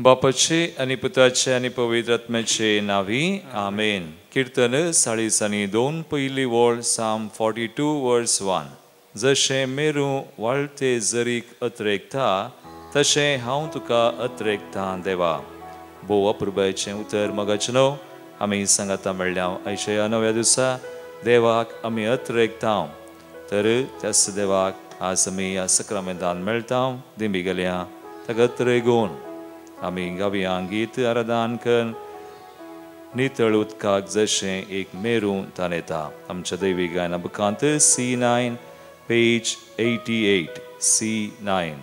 बापाचे आनी पुताचे आनी पवित्र आत्म्याचे नावी आमेन. किर्तन 42 पयली वळ, साम 42 वर्स 1. जशें मेरू वाळते जरीक अत्रेकता तशें हांव तुका अत्रेकता देवा. भोव अपुरबायेचें उतर मगाचें न्हू आमी सांगाता मेळ्ळ्या आयच्या नव्या दिसा देवाक आमी अत्रेकता तर त्याच देवाक आज आमी ह्या सक्रामेंतान मेळटा. दिंबी गेल्या ताका अत्रेगून आमी गावया गीत आराधन कर नितळ उदकाक जशें एक मेरू ताणेता. आमच्या दैवी गायना बुकांत C9 page 88 C9.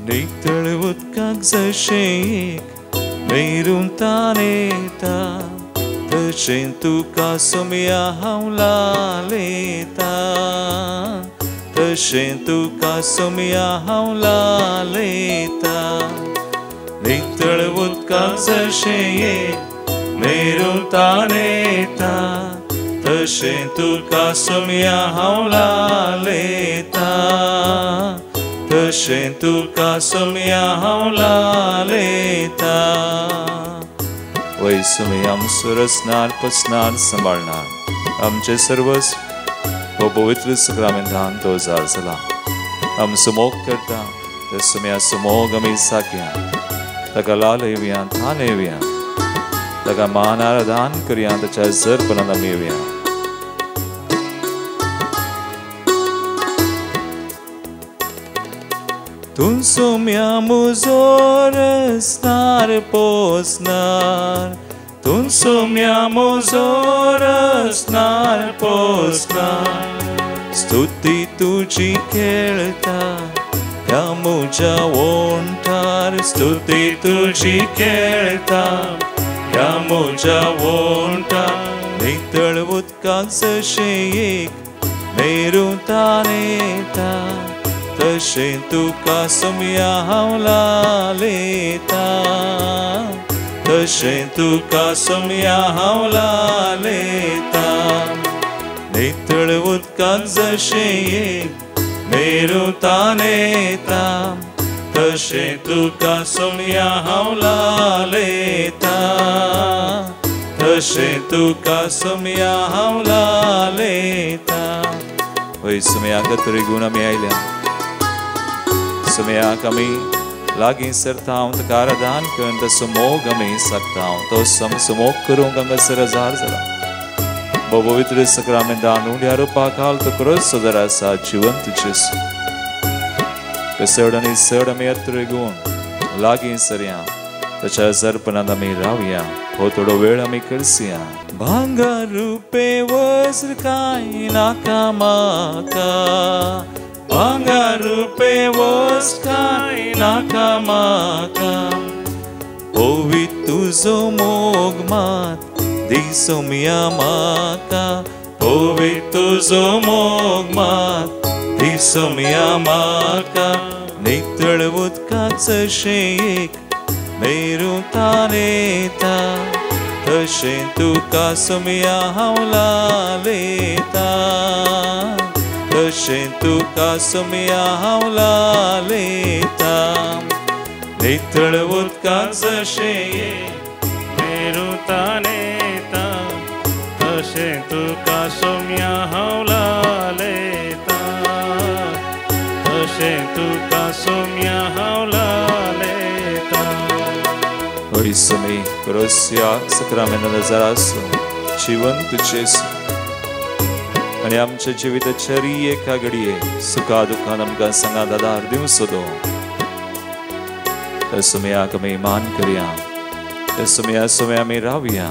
नितळ उदकाक जशें एक मेरू ताणेता तशें तुका सोम्या हांव लालेता तशें तुका सोम्या हांव लालेता. नितळ उदकाक जशें एक मेरू ताणेता तशें तुका सोम्या हांव लालेता तशें तुका सोम्या हांव लालेता. वय सोम्या आमचो रचणार पचणार सांबाळणार आमचें सर्वस्व हो पवित्र सक्रामेंतान तो जार जाला. आमचो मोग करता त्या सोम्याचो मोग आमी साकया, ताका लाल येवया, थान येवया, ताका मान आराधन करया, ताच्या जरपणान आमी येवया. तूं सोम्या म्हजो रचणार पोसणार, तूं सोम्या म्हजो रचणार पोसणार, स्तुती तुजी खेळता ह्या म्हज्या ओंठार, स्तुती तुजी खेळता ह्या म्हज्या ओंठार. नितळ उदकाक जशें एक मेरू ताणेता तशें तुका सोम्या हांव लालेता तशें तुका सोम्या हांव लालेता. नितळ उदकाक जशें एक मेरू ताणेता तशें तुका सोम्या हांव लालेता तशें तुका सोम्या हांव लालेता. वय सोम्याक तरी गुण आमी आयल्या, सोम्याक आमी लागीं सरता, ताका आराधन करून तसो मोग आमी सागता, तो समसमोग करूंक हांगासर हजार जाला. पवित्र सक्रामेंतान उंड्या रुपा खाल तो क्रोस सदर आसा जिवंत जेजू. चड आनी चड आमी अत्रेगून लागीं सरया, ताच्या जरपणांत आमी रावया, हो थोडो वेळ आमी करसया. भांगर रुपे वस्त्र कांय नाका म्हाका, भांगर रुपे वस्त्र कांय नाका म्हाका, पवित्र तुजो मोग मात दी सोम्या म्हाका, पवित्र तुजो मोग मात दी सोम्या म्हाका. नितळ उदकाक जशें एक मेरू ताणेता तशें तुका सोम्या हांव लालेता तशें तुका सोम्या हांव लालेता. नितळ उदकाक जशें एक मेरू ताणेता तशें तुका सोम्या हांव लालेता तशें तुका सोम्या हांव लालेता. हय सोमी क्रोस्या सक्रामेंतान नजर आसूं जिवंत जेजू आनी आमच्या जिविताच्या एका घडये सुखा दुखान आमकां सांगात आदार दिवचो तो. त्या सोम्याक आमी मान करया, त्या सोम्या सोम्या आमी रावया,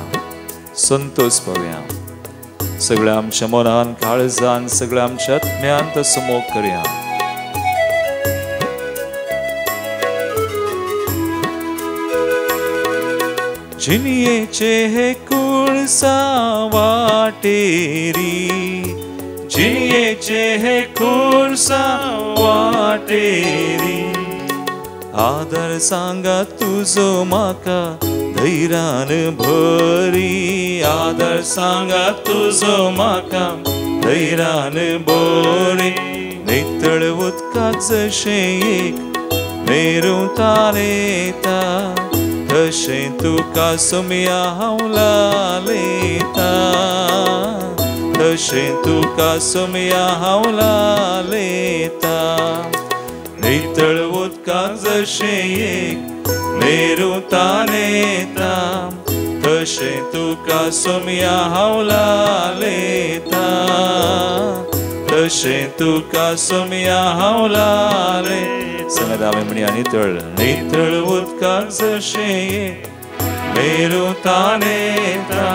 संतोष पावया, सगळ्या आमच्या मनान काळजान सगळ्या आमच्या आत्म्यान तसो मोग करया. जिणयेचे हे कुळसा वाटेरी, जिणयेचे हे कुळसा वाटेरी, आदर सांगा तुजो म्हाका धैर्यान भरी, आदर सांगा तुजो म्हाका धैर्यान भरी. नितळ उदकाक जशें एक मेरू तानेता तशें तुका सोम्या हांव लालेता तशें तुका सोम्या हांव लालेता नितळ उदकाक जशें एक मेरू तानेता तशें तुका सोम्या हांव लालेता तशें तुका सोम्या हांव लाले सांगात आमी म्हणया नितळ नितळ उदकाक जशें मेरू तानेता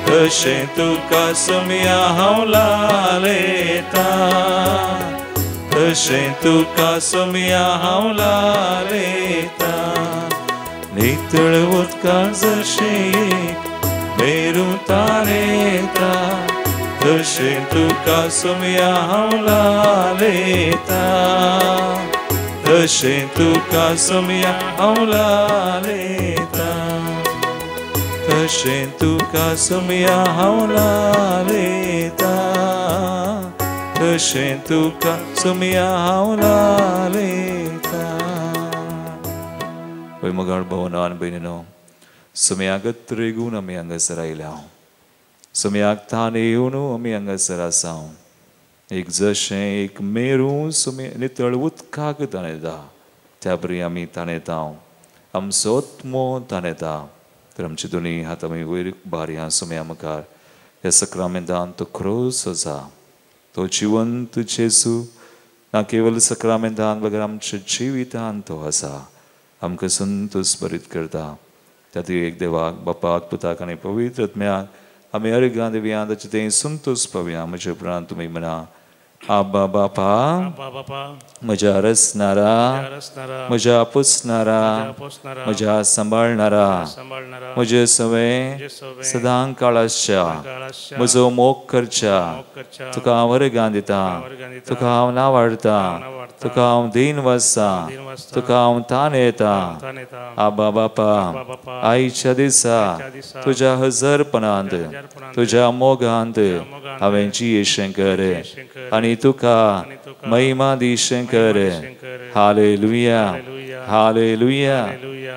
तशें तुका सोम्या हांव लालेता तशें तुका सोम्या हांव लालेता नितळ उदकाक जशें मेरू तानेता तशें तुका सोम्या हांव लालेता तशें तुका सोम्या हांव लालेता तशें तुका सोम्या हांव लालेता तशें तुका सोम्या हांव लालेता. पळय मोगाळ भोवना आनी भयणीनो, सोम्याक त्रेगून आमी हांगासर आयल्या, सोम्याक तान येवन आमी हांगासर आसा. एक जशें एक मेरू सोम्या नितळ उदकाक ताणेता त्या बरी आमी ताणेता, आमचो आत्मो ताणेता. तर आमचे दोनी हात आमी वयर बारया सोम्या मुखार. ह्या सक्रामेंतान तो खरोच आसा, तो जिवंत जेजू ना केवल सक्रामेंतान बगर आमच्या जिवितान तो आसा, आमकां संतोष बरीत करता. त्या एक देवाक बापाक पुताक आनी पवित्र आत्म्याक आमी अर्घां दिवया, ताचें तें संतोष पावया. म्हज्या उपरांत तुमी म्हणा, आबा बापा, म्हज्या रचणारा, म्हज्या पोसणारा, म्हज्या सांबाळणारा, म्हजे सवें सदां काळाच्या म्हजो मोग करच्या तुका हांव अर्घां दिता, तुका हांव नावाडटा, तुका हांव दीन वाचता, तुका हांव तान येता. आबा बापा, आयच्या दिसा तुज्या हजरपणांत तुज्या मोगांत हांवें जियेशें कर आनी तुका महिमा दिशें कर. हालेलुया, हालेलुया,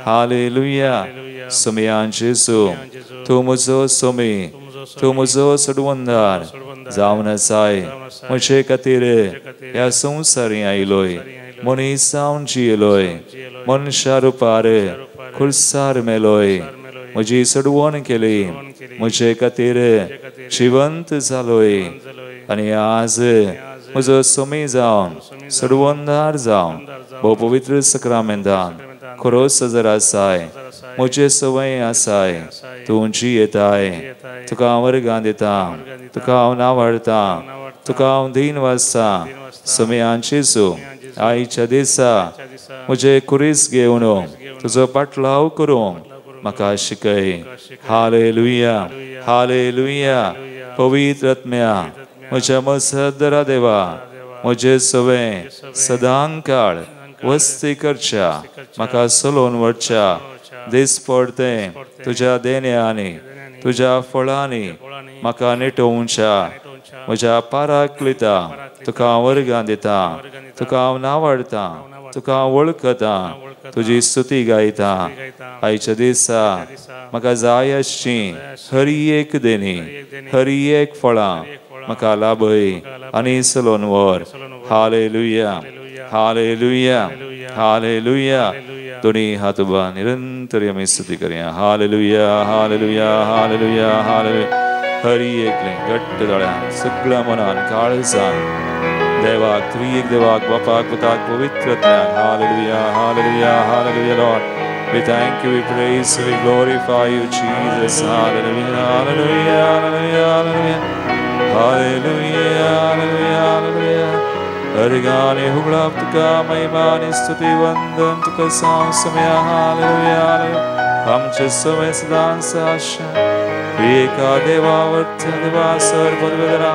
हालेलुया. सोम्यान जेजू, तूं म्हजो सोमी, तूं म्हजो सोडवंदार जावन आसाय. म्हजे खातीर ह्या संवसारी आयलोय, मनीस जावन जियेलोय, मनशा रुपार खुर्सार मेलोय, म्हजी सोडवण केली, म्हजे खातीर जिवंत जालोय आनी आज म्हजो सोमी जावन सोडवंदार जावन भोव पवित्र सक्रामेंतान खरोच हजर आसाय, म्हजे सवय आसाय. तूं जियेताय, तुका हांव अर्घां दिता, तुका हांव नावाडटा, तुका हांव दीन वाचता. सोम्यान जेजू, आयच्या दिसा म्हजे कुरीस घेवन तुजो पाटलाव करूंक म्हाका शिकय. Hallelujah, hallelujah. पवित्र आत्म्या, म्हज्या मसदरा देवा, म्हजे सवें सदां काळ वस्ती करच्या म्हाका सलोवन व्हरच्या. दीस पडतें तुज्या देण्यांनी तुज्या फळांनी म्हाका निटोवच्या. म्हज्या पाराक लिता तुका हांव अर्घां दिता, तुका हांव नावाडटा, तुका हांव वळखता, तुजी स्तुती गायता. आयच्या दिसा म्हाका जाय आसची हरी एक देणी, हरी एक फळां म्हाका लाभय आनी सलोवन व्हर. हालेलुया, हालेलुया, हालेलुया. दोनी हात उबा निरंतर आमी स्तुती करया. हालेलुया, हालेलुया, हालेलुया, हालेलुया. हरी एकलें घट्ट दोळ्यान सगळ्या मनान काळजान देवाक, त्रिएक देवाक, बापाक, पुताक, पवित्र आत्म्याक. Hallelujah, hallelujah, hallelujah. Lord, we thank you, we praise you, we glorify you, Jesus. Hallelujah, hallelujah, hallelujah, hallelujah, hallelujah, hallelujah, hallelujah. अर्घाने हुगळाप तुका महिमा आनी स्तुती वंदन तुका साव समया. हालेलुया, हालेलुया. आमचे समय सदांच आशा एका देवावर्थ देवा सर पदवेदरा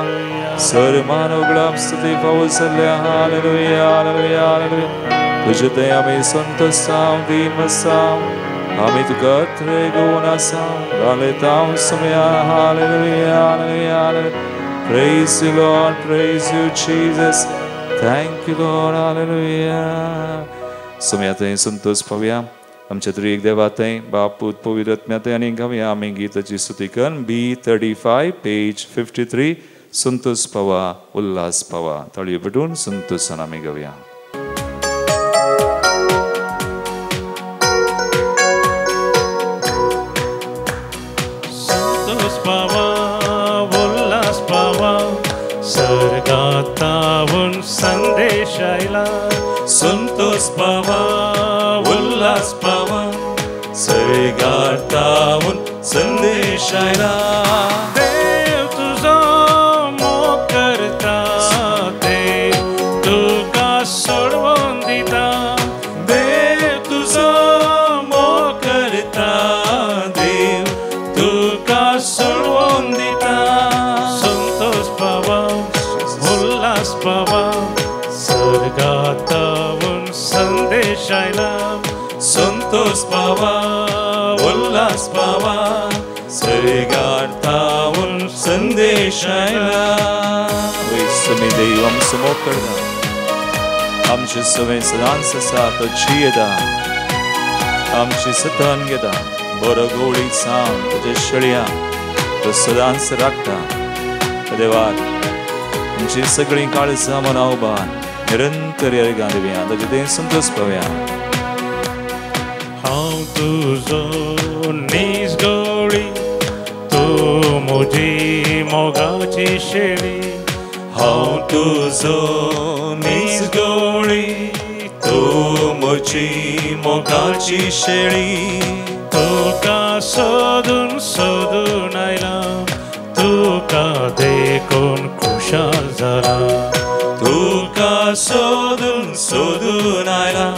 सर मान उगळाप स्तुती फावो जाल्ल्या. हालेलुया, हालेलुया, हालेलुया. तुजे ते आमी संतोषाव दीन वसाव, आमी तुका त्रेगून आसा घालयताव समया. हालेलुया, हालेलुया, hallelujah. Praise you, Lord, praise you, Jesus. Thank you, Lord, hallelujah. सोम्या थंय संतोष पावया आमच्या त्रिएक देवा थंय बाप पूत पवित्र आत्म्या थंय आनी गावया आमी गीताची स्तुती करून B35 page 53 संतोष पावा उल्हास पावा ताळयो पेटून संतोषान आमी गावया. संतोष पावा उल्हास पावा सर्गातावून संदेश आयला. संतोष पावा उल्हास पावा सर्गातावून संदेश आयला. देव तुझो मोग करता देव तुका सोडवून दिता. देव तुझो मोग करता देव तुका सोडवून दिता. संतोष पावा उल्हास पावा सर्गातावून संदेश आयला. संतोष पावा उल्हास पावा सर्गातावून संदेश आयला. वैसमी देव आमचो मोग करता आमचे सगळें सदांच आसा तो जियेता आमची सतान घेता बरो गोळी सांग ताच्या शेळयां तो सदांच राखता. देवाक आमची सगळीं काळजां मनां उबार निरंतर अर्गां दिवया ताचे तें संतोष पावया. हांव तुजो नीज गोळी तूं म्हजी मोगाची शेळी. हांव तुजो नीज गोळी तूं म्हजी मोगाची शेळी. तुका सोदून सोदून आयला तुका देखून खुशाल जाला. तुका सोदून सोदून आयला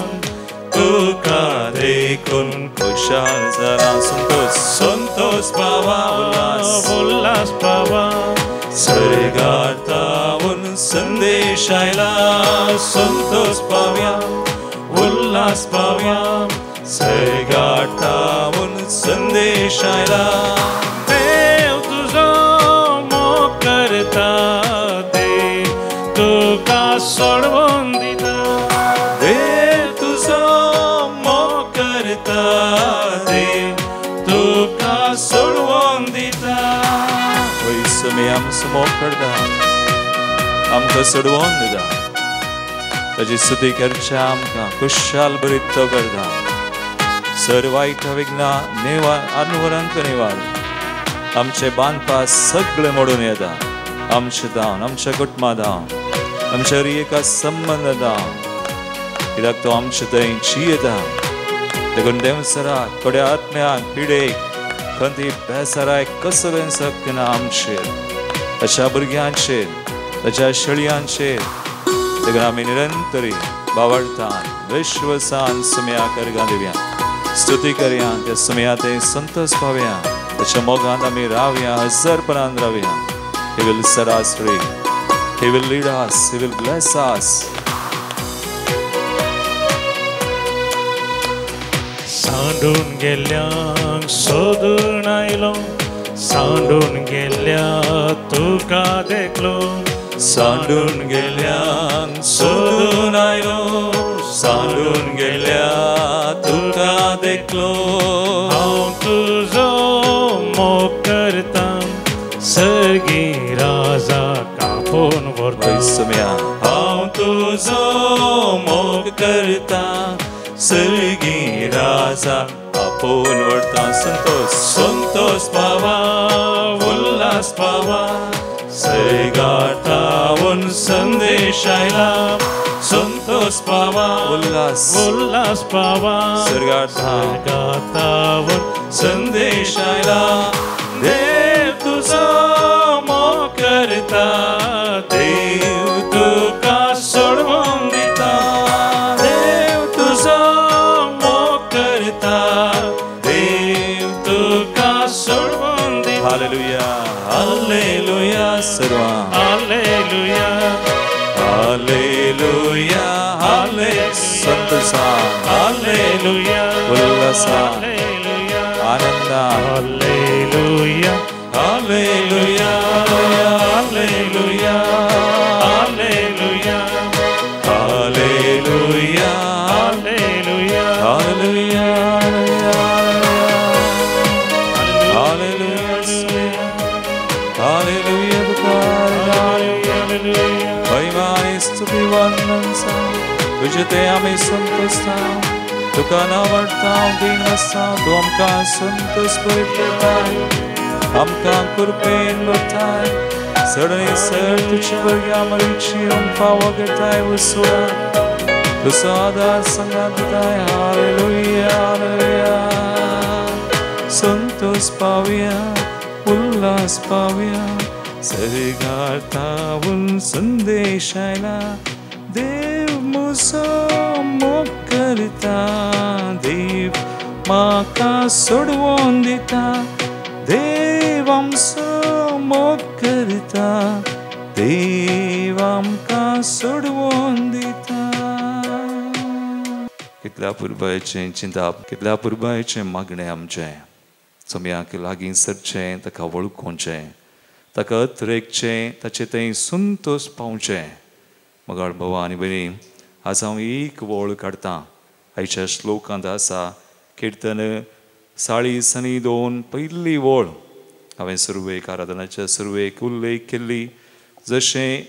तुका देखून खुशाल जाला. संतोष संतोष पावा उल्हास उल्हास पावा सर्गातावून संदेश आयला. संतोष पावया उल्हास पावया सर्गातावून संदेश आयला. देव तुझो मोग करता देव तुका सोडवून दिता. देव तुझो मोग करता देव तुका सोडवून दिता. वैसमी आमचो मोग करता आमकां सोडवून दिता ताची स्तुती करच्या आमकां खुशाल बरीत तो करता. सर वायट विघ्नां निवार अनवरांक निवार आमचे बांदपास सगळे मोडून येता. आमचे धांवन आमच्या कुटुंबा धांवन आमच्या एका संबंद धांवन कित्याक तो आमचे थंय जियेता. देखून देवसराक थोड्या आत्म्याक पिडेक खंती बेसराय कसलें शक्य ना आमचेर ताच्या भुरग्यांचेर ताच्या शेळयांचेर. देखून आमी निरंतरी बावडतान विश्वसान सुम्या अर्गां दिवया स्तुती करया त्या सुम्या थंय संतोष पावया ताच्या मोगांत आमी रावया हजारपणान रावया. He will set us free. He will lead us. He will bless us. सांडून गेल्यांक सोदून आयलो सांडून गेल्या तुका देखलो. सांडून गेल्यांक सोदून आयलो सांडून गेल्या तुका देखलो. हांव तुजो मोग करता सर्गी राजा कापून व्हरता. हांव तुजो मोग करता सर्गी राजा आपोवन व्हरता. संतोष संतोष पावा उल्हास पावा सर्गातावून संदेश आयला. संतोष पावा उल्हास उल्हास पावा सर्गातावून संदेश आयला. देव तुझो मोग करता देव तुका सोडवून दिता. देव तुझो मोग करता देव तुका सोडवून दिता. हालेलुया हालेलुया सर्वां हालेलुया हालेलुया हाले संतोषान हालेलुया उल्हासान आनंदान हालेलुया हालेलुया हालेलुया हालेलुया हालेलुया तुजे ते आमी संतोषता तुका नावडटा दिन आसता तूं आमकां संतोष पळयताय आमकां कृपेन भरताय चड आनी चड तुजे भुरग्यां मरिची फावो करताय वसुळा तुजो आदार सांगात दिताय. हालेलुया हालेलुया. संतोष पावया उल्हास पावया सर्गार तावून संदेश आयला देव म्हजो मोग करता देव म्हाका सोडवून दिता देव आमचो मोग करता देव आमकां सोडवून दिता. कितल्या पुरबायेचें चिंताप कितल्या पुरबायेचें मागणें आमचें सोम्याक लागीं सरचें ताका वळखुचें ताका अत्रेकचें ताचें थंय संतोष पावचें. मगाळ भावा आनी भयणी आज हांव एक वळ काडटां आयच्या श्लोकांत आसा किर्तन 42 पयली वळ. हांवें सुरवेक आराधनाच्या सुरवेक उल्लेख केल्ली जशें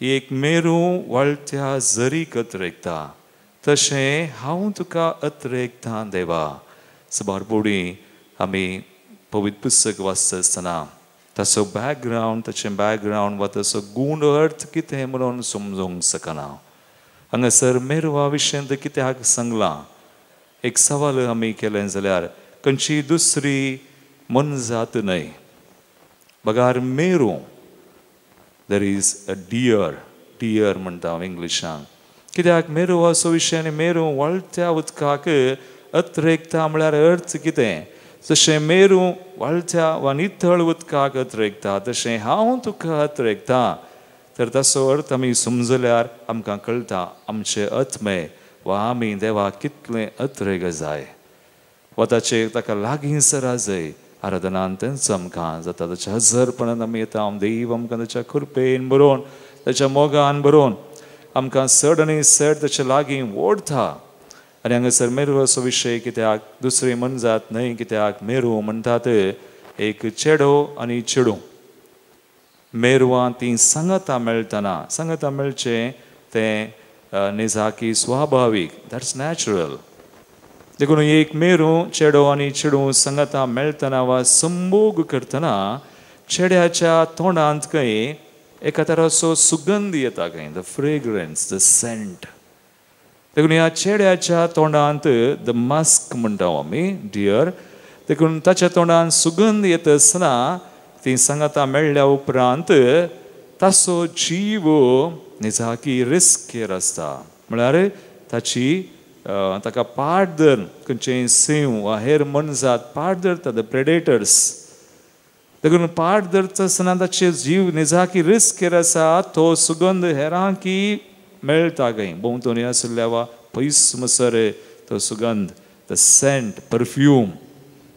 एक मेरू वाळत्या जरीक अत्रेकता तशें हांव तुका अत्रेकतां देवा. सबार बोडी आमी पवित्र पुस्तक वाचता आसतना ताचो बॅकग्रावंड ताचें बॅकग्रावंड वा ताचो गूण अर्थ कितें म्हणून समजूंक शकना. हांगासर मेरवा विशयांत कित्याक सांगलां एक सवाल आमी केलें जाल्यार खंयची दुसरी मनजात न्हय बगार Meru there is a deer deer म्हणटा हांव इंग्लिशान कित्याक मेरू असो विशय आनी मेरू वाळत्या उदकाक अत्रेकता म्हळ्यार अर्थ कितें जशें मेरू वाळत्या वा नितळ उदकाक अत्रेकता तशें हांव तुका अत्रेकता. तर ताचो अर्थ आमी समजल्यार आमकां कळटा आमचे आत्मे वा आमी देवाक कितलें अत्रेक जाय वा ताचे ताका लागीं सरा जाय. आराधनान तेंच आमकां जाता ताच्या हजरपणान आमी येता देव आमकां ताच्या कृपेन बरोवन ताच्या मोगान बरोवन आमकां चड आनी चड ताचे लागीं ओडटा. आनी हांगासर मेरू असो विशय कित्याक दुसरी मनजात न्हय कित्याक मेरू म्हणटात एक चेडो आनी चेडूं मेरवां तीं सांगाता मेळटना सांगाता मेळचें तें निजाकी स्वाभावीक that's natural. देखून एक मेरू चेडो आनी चेडूं सांगाता मेळटना वा संभोग करतना चेड्याच्या तोंडांत खंय एका तराचो सुगंध येता खंय the fragrance the Saint. देखून ह्या चेड्याच्या तोंडांत the mask म्हणटा आमी डियर देखून ताच्या तोंडांत सुगंध येता आसतना ती सांगाता मेळ्ळ्या उपरांत ताचो जीव निजाकी रिस्केर आसता म्हळ्यार ताची ताका पाट धर खंयचेय सिंव वा हेर मनजात पाट धरता the प्रेडेटर्स. देखून पाट धरता आसतना ताचे जीव निजाकी रिस्केर आसा तो सुगंध हेरांकी मेळटा खंय भोंवतणी आशिल्ल्या वा पयस मसर तो सुगंध the Saint perfume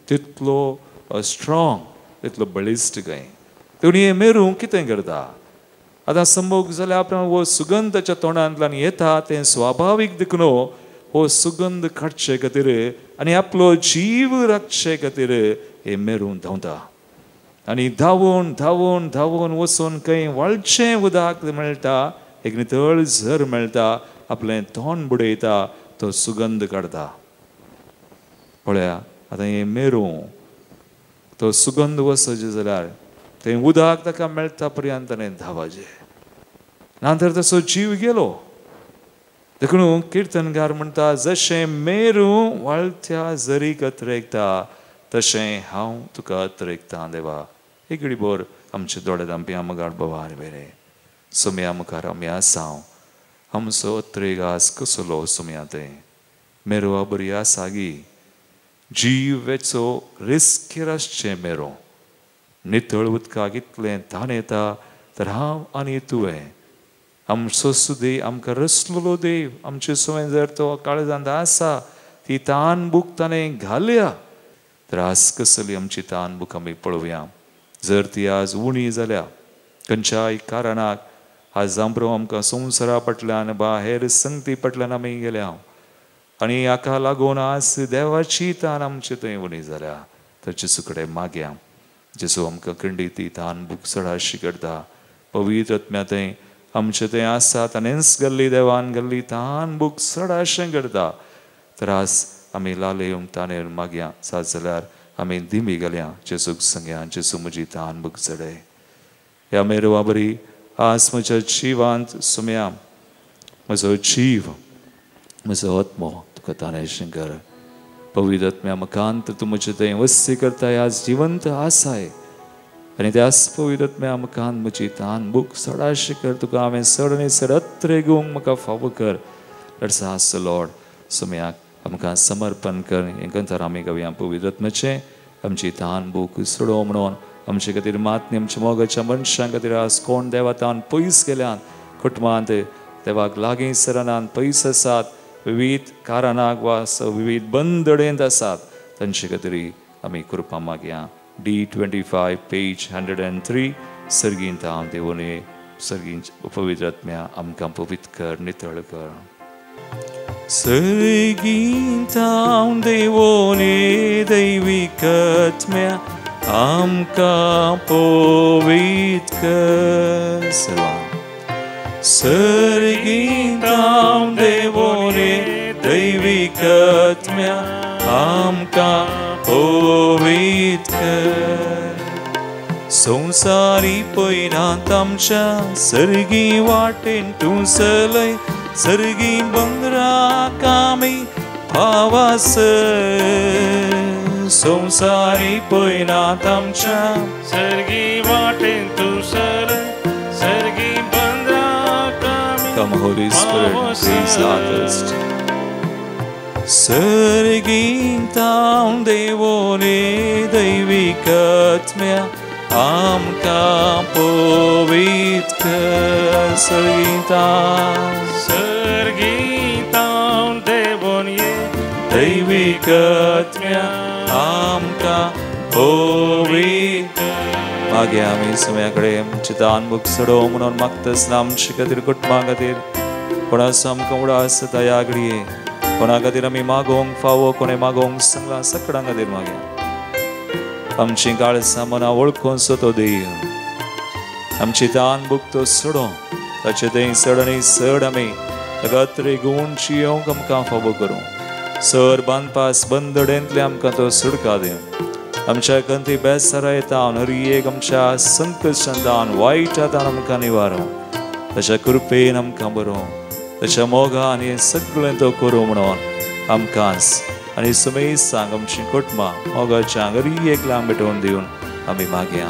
तितलो स्ट्रॉंग तितलो बळिश्ट खंय. देखून हे मेरू कितें करता आतां संभोग जाल्या उपरांत हो सुगंध ताच्या तोंडांतल्यान येता तें स्वाभावीक देखून हो सुगंध काडचे खातीर आनी आपलो जीव राखचे खातीर हे मेरू धांवता आनी धांवून धांवून धांवून वचून खंय वाळचें उदक मेळटा एक नितळ झर मेळटा आपलें तोंड बुडयता तो सुगंध काडटा. पळया आतां हें मेरू तो सुगंध वचचे जाल्यार तें उदक ताका मेळटा पर्यंत ताणें धांवचें ना तर ताचो जीव गेलो. देखून किर्तनकार म्हणटा जशें मेरू वाळत्या जरीक अत्रेकता तशें हांव तुका अत्रेकता देवा. एक घडीभर आमचे दोळे धांपया मगाड बाबा बेरे सोम्या मुखार आमी आसा आमचो अत्रेग आस कसलो सोम्या तें मेरवा बरी आसा गी जीव वेचो रिस्केर आसचें मेरो नितळ उदकाक इतलें ताण येता तर हांव आनी तुवें आमचो सुदेव आमकां रसलेलो देव आमचे सुवें जर तो काळजांत आसा ती तान बूक ताणें घालया तर आज कसली आमची तान बूक आमी पळोवया. जर ती आज उणी जाल्या खंयच्याय कारणाक आज जांबरो आमकां संवसारा फाटल्यान वा हेर संगती फाटल्यान आमी गेल्या आनी हाका लागून आज देवाची तान आमचे थंय उणी जाल्या तर जेजू कडेन मागया जेजू आमकां खंडीत ती तान बूक चडाशी करता पवित्र आत्म्या थंय आमचे थंय आसा ताणेंच गल्ली देवान गल्ली तान बूक चड अशें करता त्रास आमी लाले ताणें मागया सात जाल्यार आमी दिमी गेल्या जेजूक सांगया जेजू म्हजी तान बूक चडय ह्या मेरवा बरी आज म्हज्या जिवांत सुम्या म्हजो जीव म्हजो आत्मो तुका ताणें कर पवित्र आत्म्या मकांत तूं म्हजे थंय वस्ती करताय आज जिवंत आसाय आनी त्याच पवित्र आत्म्या मकान म्हजी तान बूक चडाशें कर तुका हांवें चड आनी चड अत्रेगूंक म्हाका फावो कर let's ask the Lord सुम्याक आमकां समर्पण कर हें ग्रंथार आमी गावया पवित्र आत्म्याचें आमची तान बूक सोडो म्हणून आमचे खातीर मातनी आमच्या मोगाच्या मनशां खातीर आज कोण देवातान पयस गेल्यान कुटुंबांत देवाक लागीं सरनान पयस आसात विविध कारणाक वा विविध बंदडेंत आसात तांचे खातीर आमी कृपा मागया D25 page 103 सर्गींत हांव देवने सर्गीं पवित्र आत्म्या आमकां पवित्र कर नितळ कर सर्गींत हांव देवने दैवीक आत्म्या आमकां पवित्र कर सर्वांक सर्गींत हांव देवने दैवीक आत्म्या आमकां पवित्र कर संवसारी पयनात आमच्या सर्गी वाटेन तूं चलय सर्गी बंगराक आमी पावासय संवसारी पयनात आमच्या सर्गी वाटेन तूं चलय सर्गी बंगराक आमी Come Holy Spirit, please artist. सर्गींत हांव देवने दैवीक आत्म्या आमकां पवित्र कर सर्गींत सर्गींत हांव देवने दैवीक आत्म्या आमकां पवित्र मागीर आमी सुम्या कडेन आमची तान बूक सोडोव म्हणून मागतासतना आमचे खातीर कुटुंबा खातीर कोणाचो आमकां उडास दया घडये कोणा खातीर आमी मागोवंक फावो कोणें मागोवंक सांगलां सगळ्यां खातीर मागया आमची काळसां मनां वळखून तो देव आमची तान बूक तो सोडो ताचे थंय चड आनी चड आमी ताका त्रिगूण जियोवंक आमकां फावो करूं सर बांदपास बंदडेंतले आमकां तो सुडका दिवं आमच्या कंती बेसरा येता हर एक आमच्या संकश्टान वायट आतां आमकां निवारूं ताच्या कृपेन आमकां बरोवं ताच्या मोगान हें सगळें तो करूं म्हणून आमकांच आनी सुमेसांक आमची कुटुंबां मोगाच्या हर एक लांब भेटोवन दिवन आमी मागया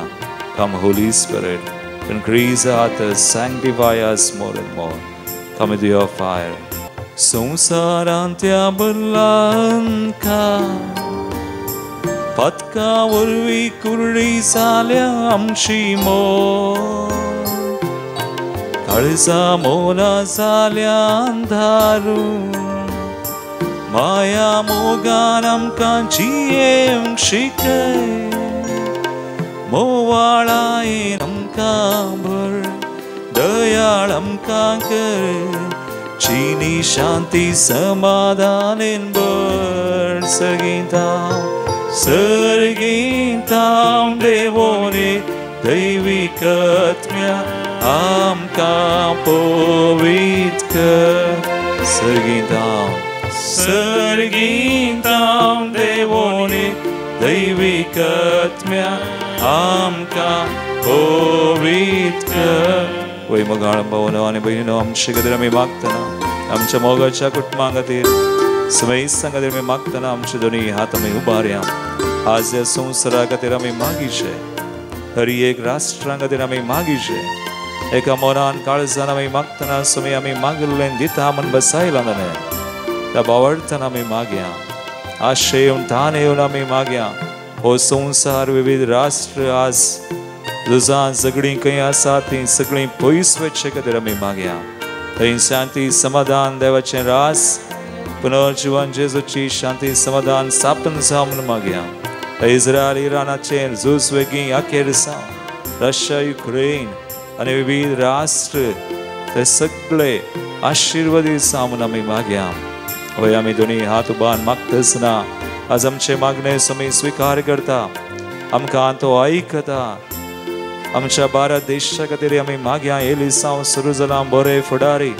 Come Holy Spirit, increase our thirst, sanctify us more and more. Come with your fire. संवसारांत्या बदलांका पदका वरवीं कुरडी जाल्या आमची मोग काळजा मोना जाल्या अंधारू माया मोगान आमकां जियेवंक शिकय मोवाळायेन आमकां भर दयाळ आमकां कर चिनी शांती समाधानेन भर सर्गींत हांव सर्गींत हांव देवने दैवीक आत्म्या आमकां पवित्र कर सर्गींत हांव सर्गींत हांव देवने दैवीक आत्म्या आमकां पवित्र कर वय मोगाळ भावनो आनी भयणीनो आमचे खातीर आमी मागतना आमच्या मोगाच्या कुटुंबा खातीर समेस्तां खातीर आमी मागतना आमचे दोनी हात आमी उबारया आज ह्या संवसारा खातीर आमी मागीचे हर एक राष्ट्रा खातीर आमी मागीचे एका मनान काळजान आमी मागतना सुमी आमी मागिल्लें दिता म्हण बसायलां ताणें त्या बावडताना आमी मागया आशे येवन तान येवन आमी मागया हो संवसार विविध राष्ट्र आज झुजां झगडीं खंय आसा तीं सगळीं पयस वचचे खातीर आमी मागया थंय शांती समाधान देवाचें रास पुनर्जिवन जेजूची शांती समाधान स्थापन जावं म्हणून मागया इस्रायल इराणाचें झूज वेगीं अखेर जावं रशिया युक्रेन आनी विविध राष्ट्र ते सगळे आशिर्वादी जावं म्हणून आमी मागया वय आमी दोनी हात उबान मागतासतना आज आमचे मागणें स्वामी स्विकार करता आमकां तो आयकता आमच्या भारत देशा खातीर आमी मागया एलिसांव सुरू जालां बरें फुडारी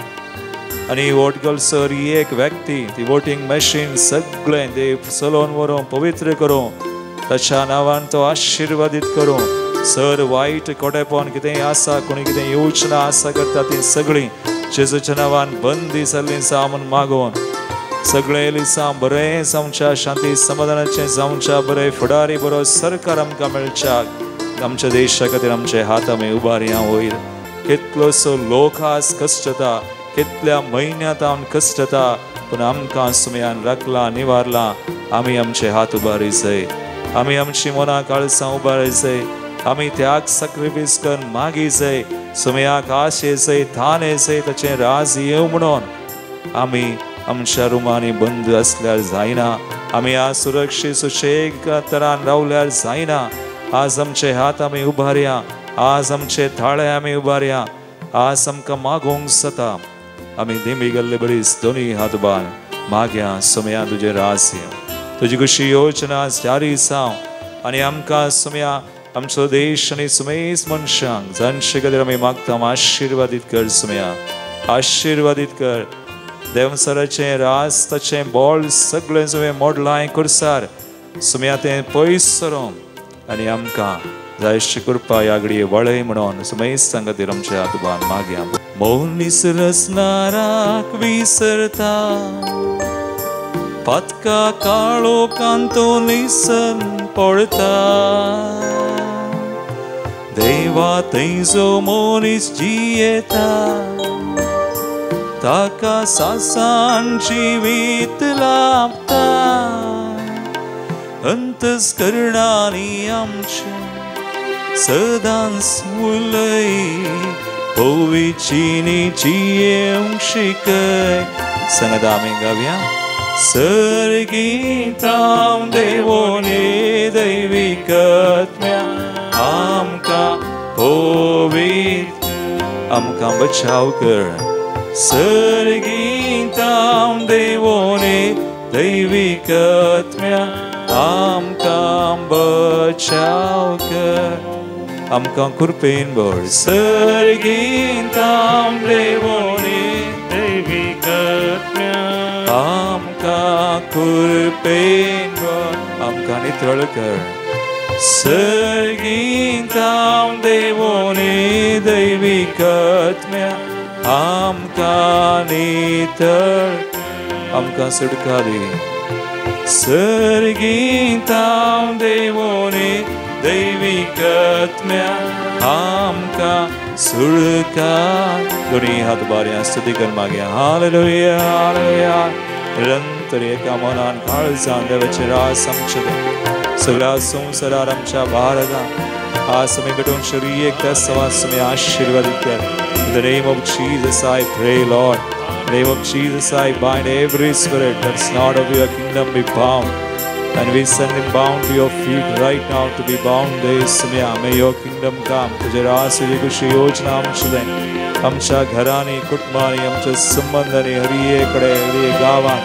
आनी वोट घालसर ही एक व्यक्ती ती वोटींग मशीन सगळें देव चलोवन व्हरूं पवित्र करूं ताच्या नांवान तो आशिर्वादीत करूं. सर वायट कोटेपण कितेंय आसा कोणी कितें योजना आसा करता ती सगळीं जेजूच्या नांवान बंदी जाल्लीं जावं म्हूण मागून सगळें एलिसांव बरें जावच्या शांती समाधानाचें जावच्या बरें फुडारी बरो सरकार आमकां मेळच्याक आमच्या देशा खातीर आमचे हात आमी उबारया वयर. कितलोसो लोक आज कश्टता कितल्या म्हयन्यांत आम कश्टता पूण आमकां सुमयान राखलां निवारलां. आमी आमचे हात उबारी जाय आमी आमची मनां काळसां उबारी जाय आमी त्याग सॅक्रिफायस करून मागी जाय सुमयाक आश येजय थान येजय ताचें राज येवं म्हणून आमी आमच्या रुमांनी बंद आसल्यार जायना. आमी आज सुरक्षीत सुशेग तरान रावल्यार जायना. आज आमचे हात आमी उबारया आज आमचे थाळे आमी उबारया आज आमकां मागोवंक जाता. आमी देमी गेल्ले बरीच दोनी हात उबार मागया सुमया तुजें राज येवं तुजी कशी योजना जारी जावं आनी आमकां सुमया आमचो देश आनी सुमेस मनशांक जांचे खातीर आमी मागता आशिर्वादीत कर सुमया आशिर्वादीत कर. देवसराचें राज ताचें बळ सगळें सुमें मोडलां कुर्सार सुमया तें पयस सरों आनी आमकां जायशी कृपा ह्या घडये वळय म्हणून सुमेस खातीर आमच्या हात उबार मागया. मनीस रचणाराक विसरता पातका काळो कांतो निसन पडता देवा थंयचो मनीस जियेता ताका सासान जिवीत लाभता अंतस्करणांनी आमच्या सदांच उलय पविचिनी जियेवंक शिकय. सांगात आमी गावया. सर्गीतां देवोनी दैवीक आत्म्या आमकां पवित्र आमकां बचाव कर. सर्गीतां देवोनी दैवीक आत्म्या आमकां बचाव कर आमकां कृपेन भर. सर्गीतां देवोनी दैवीक आत्म्या आमकां कृपेन भर आमकां नितळ कर. सर्गीतां देवोनी दैवीक आत्म्या आमकां नितळ आमकां सुटका दी. सर्गीतां देवोनी दैवीक आत्म्या आमकां सुटका. दोनी हात उबारया स्तुती कर मागया. Hallelujah hallelujah. निरंतर एका मनान काळजान देवाचें राज आमचें सगळ्या संवसारार आमच्या भारतान आज आमी भेटून शरी एक त्या सवास आमी आशिर्वादीत कर. In the name of Jesus I pray, Lord. In the name of Jesus I bind every spirit that's not of your kingdom be bound. And we send him bound to your feet right now to be bound there. May your kingdom come. तुझे राज तुझी कशी योजना आमची आमच्या घरांनी कुटुंबांनी आमच्या संबंधांनी हरियेकडे हरिये गांवांत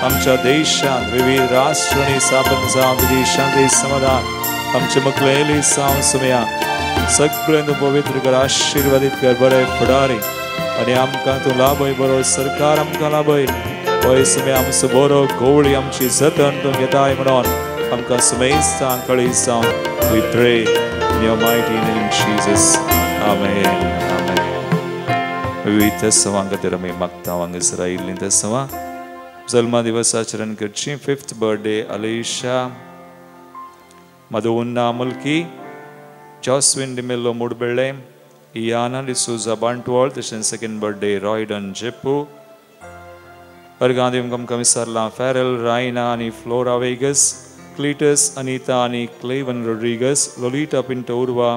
आमच्या देशांत विविध राष्ट्रांनी स्थापन जावं तुजी शांती समाधान आमचे मुखलेली जावं सुमया सगळें तूं पवित्र कर आशिर्वादीत कर बरें फुडारी आनी आमकां तूं लाभय बरो सरकार आमकां लाभय पळय सुमया आमचो बरो गवळी आमची जतन तूं घेताय म्हणून आमकां सुमेस्तां कळीत जावं. We pray in your mighty name, Jesus. Amen. Amen. विविध सवां खातीर आमी मागता हांगासर आयिल्लीं त्या सवां जल्मा दिवस आचरण करची. 5th birthday Alisha Madonna Mulki Joswin D'Mello Mudbelle Iyana D'Souza Bantwal तशेंच 2nd birthday रॉयडन जेप्पू वर्गांत आमकां विसरलां फेरल रायना आनी फ्लोरा वेगस क्लिटस अनिता आनी क्लेवन रोड्रिगस लोलिटा पिंटो उर्वा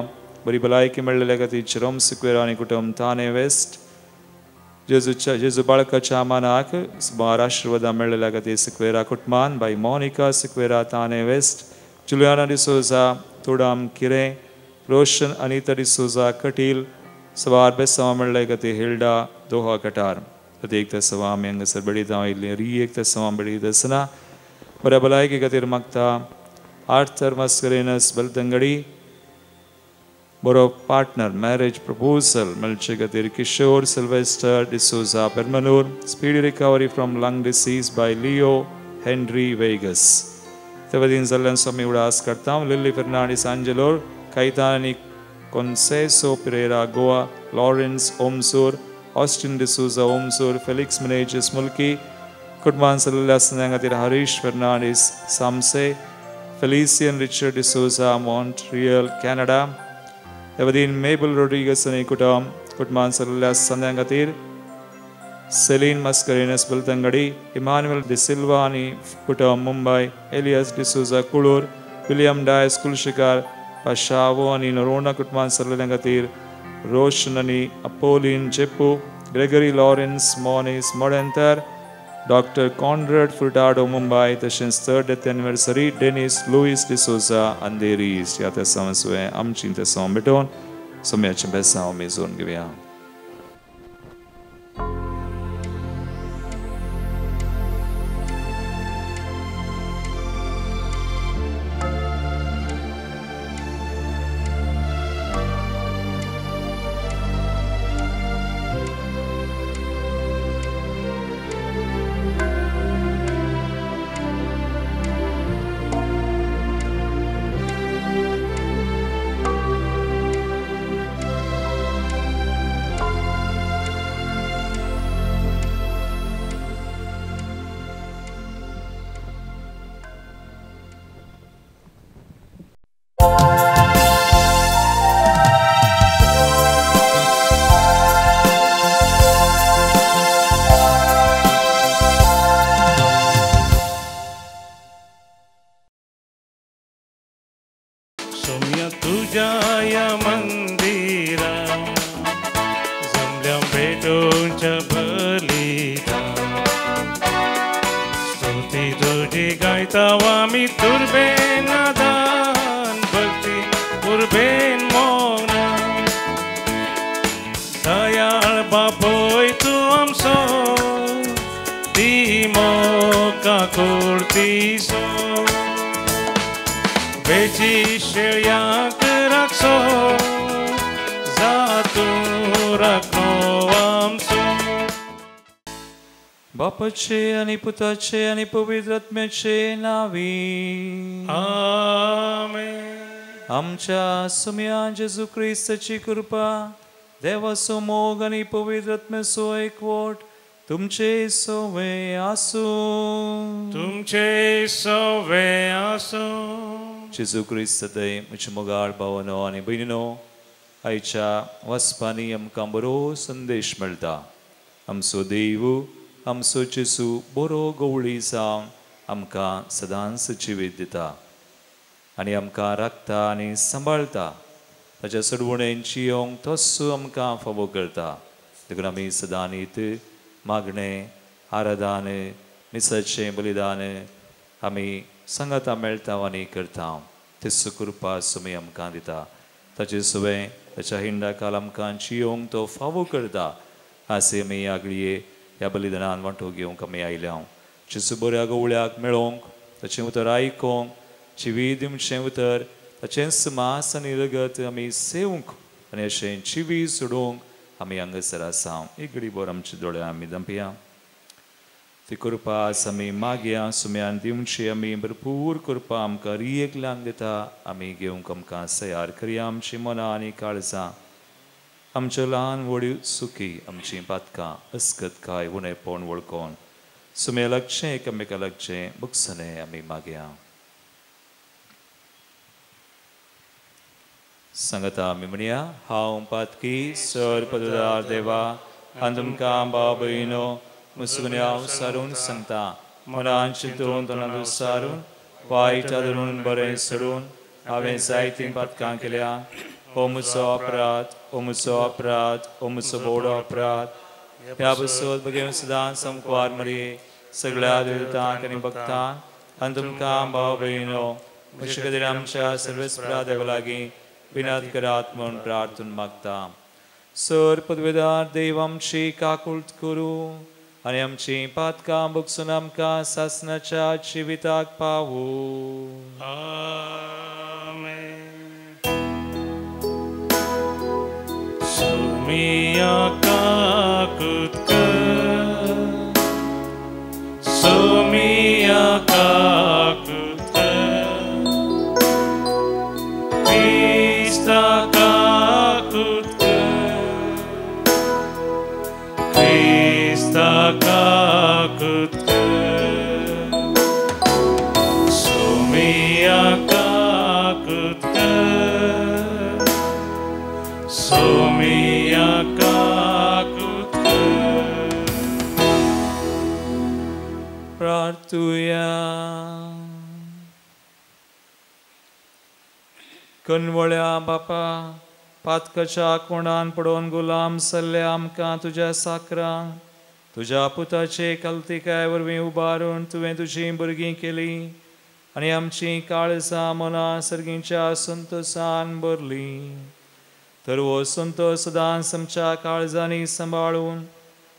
बरी भलायकी मेळ्ळेल्या खातीर जेरोम सिक्वेरा आनी कुटुंब ताने वेस्ट जेजू बाळकाच्या मानाक सुमार आशिर्वादां मेळ्ळेल्या खातीर सिक्वेरा कुटुंबान बाय मोनिका सिक्वेरा ताने वेस्ट जुलियाना डिसोजा तोडाम किरें रोशन अनिता डिसोजा कटील सवार बेसांव मेळ्ळे खातीर हिल्डा दोहा कटार. प्रत्येक तसवां आमी हांगासर बेडीत आयिल्लीं री एक तसवां बेडीत आसना बऱ्या भलायकी खातीर मागता आर्थर मास्करेनस बेलतंगडी बरो पार्टनर मॅरेज प्रपोजल मेळचे खातीर Kishore Sylvester D'Souza Permanur. Speedy recovery from lung disease by Leo Henry Vegas. ते वतीन जाल्ल्यान स्वामी उडास करता लिल्ली फेर्नांडीस आंजेलोर, कैतान आनी Conceso Pereira Goa, Lawrence Omsur, Austin D'Souza Omsur, Felix Menezes Mulki, कुटुंबान चलिल्ल्या आसतना खातीर Harish Fernandes Samse, Felician Richard D'Souza Montreal Canada. ते वतीन मेबल रोड्रिगस आनी कुटुंब, कुटुंबान चलिल्ल्या आसतना खातीर सेलीन मस्करेनस बेलतंगडी, इमानुएल डिसिल्वा आनी कुटुंब मुंबय, एलियस डिसोजा कुळूर, विलियम डायस कुलशिकार पाशावो आनी नरोणा कुटुंबान चलिल्ल्या खातीर रोशन आनी Apolline Jeppu, Gregory Lawrence Moniz Modentar, doctor Conrad Furtado Mumbai. तशेंच third death anniversary Dennis Luis D'Souza Andheri east. ह्या तेसांव सुवें आमची तेसांव भेटोवन सोम्याचें बेसांव आमी जोडून घेवया. बापाचे आनी पुताचे आनी पवित्र आत्म्याचे नावी आमेन. आमच्या सुम्या जेजू क्रिस्ताची कृपा, देवाचो मोग आनी पवित्र आत्म्याचो एकवट तुमचे सोवे आसूं. तुमचे सोवे आसूं. जेजू क्रिस्त दय म्हजे मोगाळ भावनो आनी भयणीनो, आयच्या वाचपांनी आमकां बरो संदेश मेळटा. आमचो देव आमचो जेजू बरो गवळी जावन आमकां सदांच जिवीत दिता आनी आमकां राखता आनी सांबाळटा. ताच्या सोडवणेन जियोंक तोच आमकां फावो करता. देखून आमी सदांनीत मागणें, आराधन, मिसाचें बलिदान आमी सांगाता मेळटा आनी करता. तेच कृपा सुमी आमकां दिता. ताचे सुवें ताच्या हिंडा काल आमकां जियोंक तो फावो करता. आसे आमी आगळये ह्या बलिदानान वांटो घेवंक आमी आयल्या. जेजू बऱ्या गवळ्याक मेळोवंक, ताचें उतर आयकोंक, जिवी दिवचें उतर, ताचेंच मास आनी रगत आमी सेवंक आनी अशें जिवी सोडोवंक आमी हांगासर आसा. एक घडी भर आमचे दोळे आमी धांपया. ती कृपा आमी मागया सुम्यान दिवची. आमी भरपूर कृपा आमकां रियेकल्यान दिता. आमी घेवंक आमकां तयार करया आमची मनां आनी काळजां. आमच्यो ल्हान व्हड सुखी आमचीं पातकां अस्कत काय उणेपण वळखोन सुम्या लागचें एकामेका लागचें भोगसणें आमी मागया. सांगता आमी म्हणया, हांव पातकी सर पददार देवा आनी तुमकां भाव भयणो मुसगुन्यांव सारून सांगता, मनान चिंतून तोंडान सारून वायट धरून बरें सोडून हांवें जायतीं पातकां केल्या. हो म्हजो अपराध, हो म्हजो अपराध, हो म्हजो बोडो अपराध. ह्या बसोत बगेवन सदां समकुवार मरये सगळ्या देवतांक आनी भक्तांक आनी तुमकां भाव भयणो म्हजे खातीर आमच्या सर्वेस्परा देवा लागीं विनंत करात म्हूण प्रार्थून मागता. सर पदवेदार देव आमची काकूळट करूं आनी आमची पातकां भोगसून आमकां सासणाच्या जिविताक पावूं. आमेन. सोमिया काकूत कर, सोमिया काकूत कर, क्रिस्ता काकूत कर, क्रिस्ता काकूत कर, सोमिया काकूत कर, सोमिया काकूत कर। प्रार्थुया। कनवळ्या बापा, पातकाच्या कोणान पडोवन गुलाम सल्ले आमकां तुज्या साकरांक तुज्या पुताचे कल्तिकाय वरवीं उबारून तुवें तुजीं भुरगीं केलीं आनी आमचीं काळजां मनां सर्गींच्या संतोसान भरलीं। तर हो संतोस सदांच आमच्या काळजांनी सांबाळून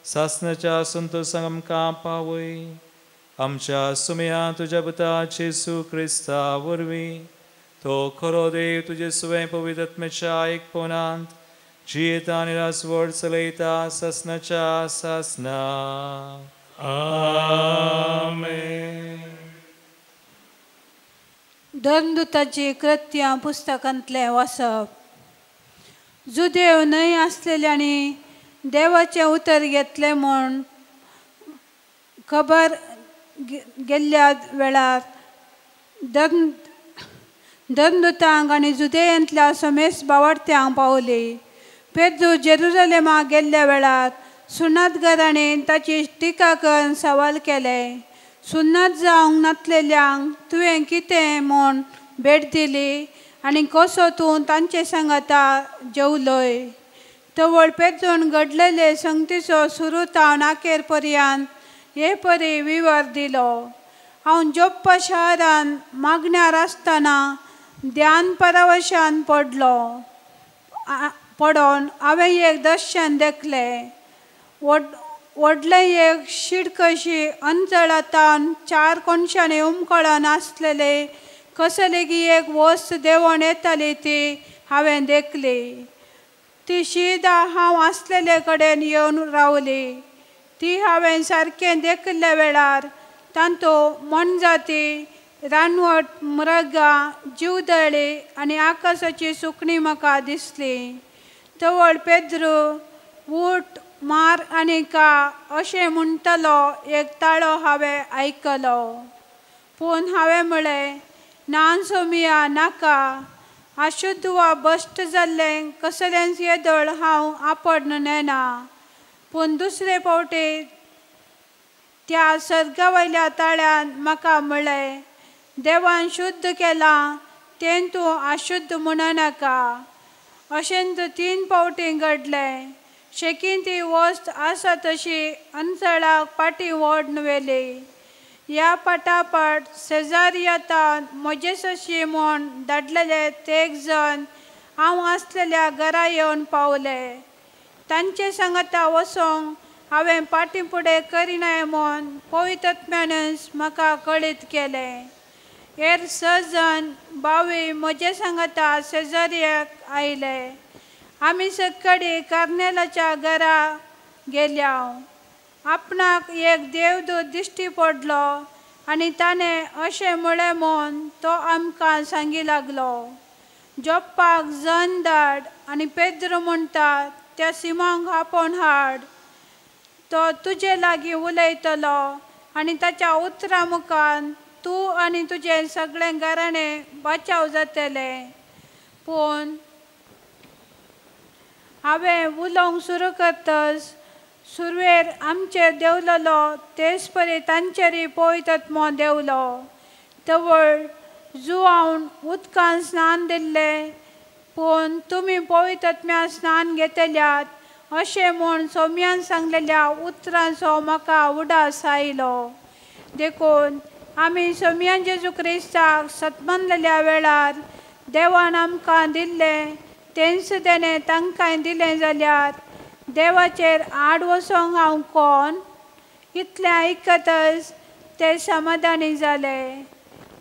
सासणाच्या संतोसांक आमकां पावय। आमच्या सुमया तुज्या पुता जेजू क्रिस्ता वरवीं तो खरो देव तुजे सुवें पवित्र आत्म्याच्या एकपणांत जियेता आनी राजवट चलयता सासणाच्या सासणा। आमेन। धर्मदूताची कृत्यां पुस्तकांतलें वाचप। जुदेव न्हय आसलेल्यांनी देवाचें उतर घेतलें म्हूण खबर गेल्ल्या वेळार धर्मदूतांक आनी जुदेयांतल्या समेस्त बावडत्यांक पावली। पेद्रू जेरुजलेमाक गेल्ल्या वेळार सुनातगरांनी ताची टिका करून सवाल केलें, सुन्नत जावंक नातलेल्यांक तुवें कितें म्हूण भेट दिली आनी कसो तूं तांचे सांगाता जेवलोय। तवळ पेद्रून घडलेले संगतीचो सुरू तावन आखेर पर्यंत हे परी विवर दिलो। हांव जोप्पा शारान मागण्यार आसतना ध्यान परावशान पडलो पडोन हांवें एक दर्शन देखलें। व्हडलें एक शिडकशी अंजळातान चार कोनशांनी उमकळोन आसलेले कसलेगी एक वस्त देंवोन येताली ती हांवें देखली। ती शीदा हांव आसलेले कडेन येवन रावली। ती हांवें सारकें देखिल्ल्या वेळार तांतूं मोनजाती, रानवट मृगां, जिवदळी आनी आकाशाची सुकणीं म्हाका दिसली। तवळ पेद्रू उठ मार आनी का अशें म्हणटलो एक ताळो हांवें आयकलो। पूण हांवें म्हळें, ना सोमिया नाका, अशुद्ध वा भश्ट जाल्लें कसलेंच येदोळ हांव आपड नेना। पूण दुसरे फावटी त्या सर्गा वयल्या ताळ्यान म्हाका म्हळें, देवान शुद्ध केलां तें तूं अशुद्ध म्हणनाका। अशें तीन फावटी घडलें। शेकीन ती वस्त आसा तशी अंचळाक फाटीं ओडून व्हेली। ह्या पाटापाट सेजारियातान म्हजे सशी म्हूण धाडलेले तेग जण हांव आसलेल्या घरा येवन पावले। तांचे सांगाता वचोंक हांवें फाटीं फुडें करिनाय म्हूण पवित्र आत्म्यानच म्हाका कळीत केलें। हेर स जाण बावी म्हजे सांगाता सेजारियाक आयले। आमी सकाळीं कार्नेलाच्या घरा गेल्या। आपणाक एक देवदूत दिश्टी पडलो आनी ताणें अशें म्हळें म्हूण तो आमकां सांगी लागलो, जोप्पाक जन धाड आनी पेद्रू म्हणटा त्या सिमांक आपोवन हाड, तो तुजे लागीं उलयतलो आनी ताच्या उतरां मुखार तूं आनी तुजें सगळें घराणें बचाव जातलें। पूण हांवें उलोवंक सुरू करतच सुरवेर आमचेर देंवलेलो तेच परी तांचेरय पवित्र आत्मो देंवलो। तवळ जुवावन उदकान स्नान दिल्लें, पूण तुमी पवित्र आत्म्यान स्नान घेतल्यात अशें म्हूण सोम्यान सांगलेल्या उतरांचो म्हाका उडास आयलो। देखून आमी सोम्यान जेजू क्रिस्ताक सतमानलेल्या वेळार देवान आमकां दिल्लें तेंच तेणें तांकांय दिलें जाल्यार देवाचेर आड वचोंक हांव कोण? इतलें आयकतच ते समाधानी जाले।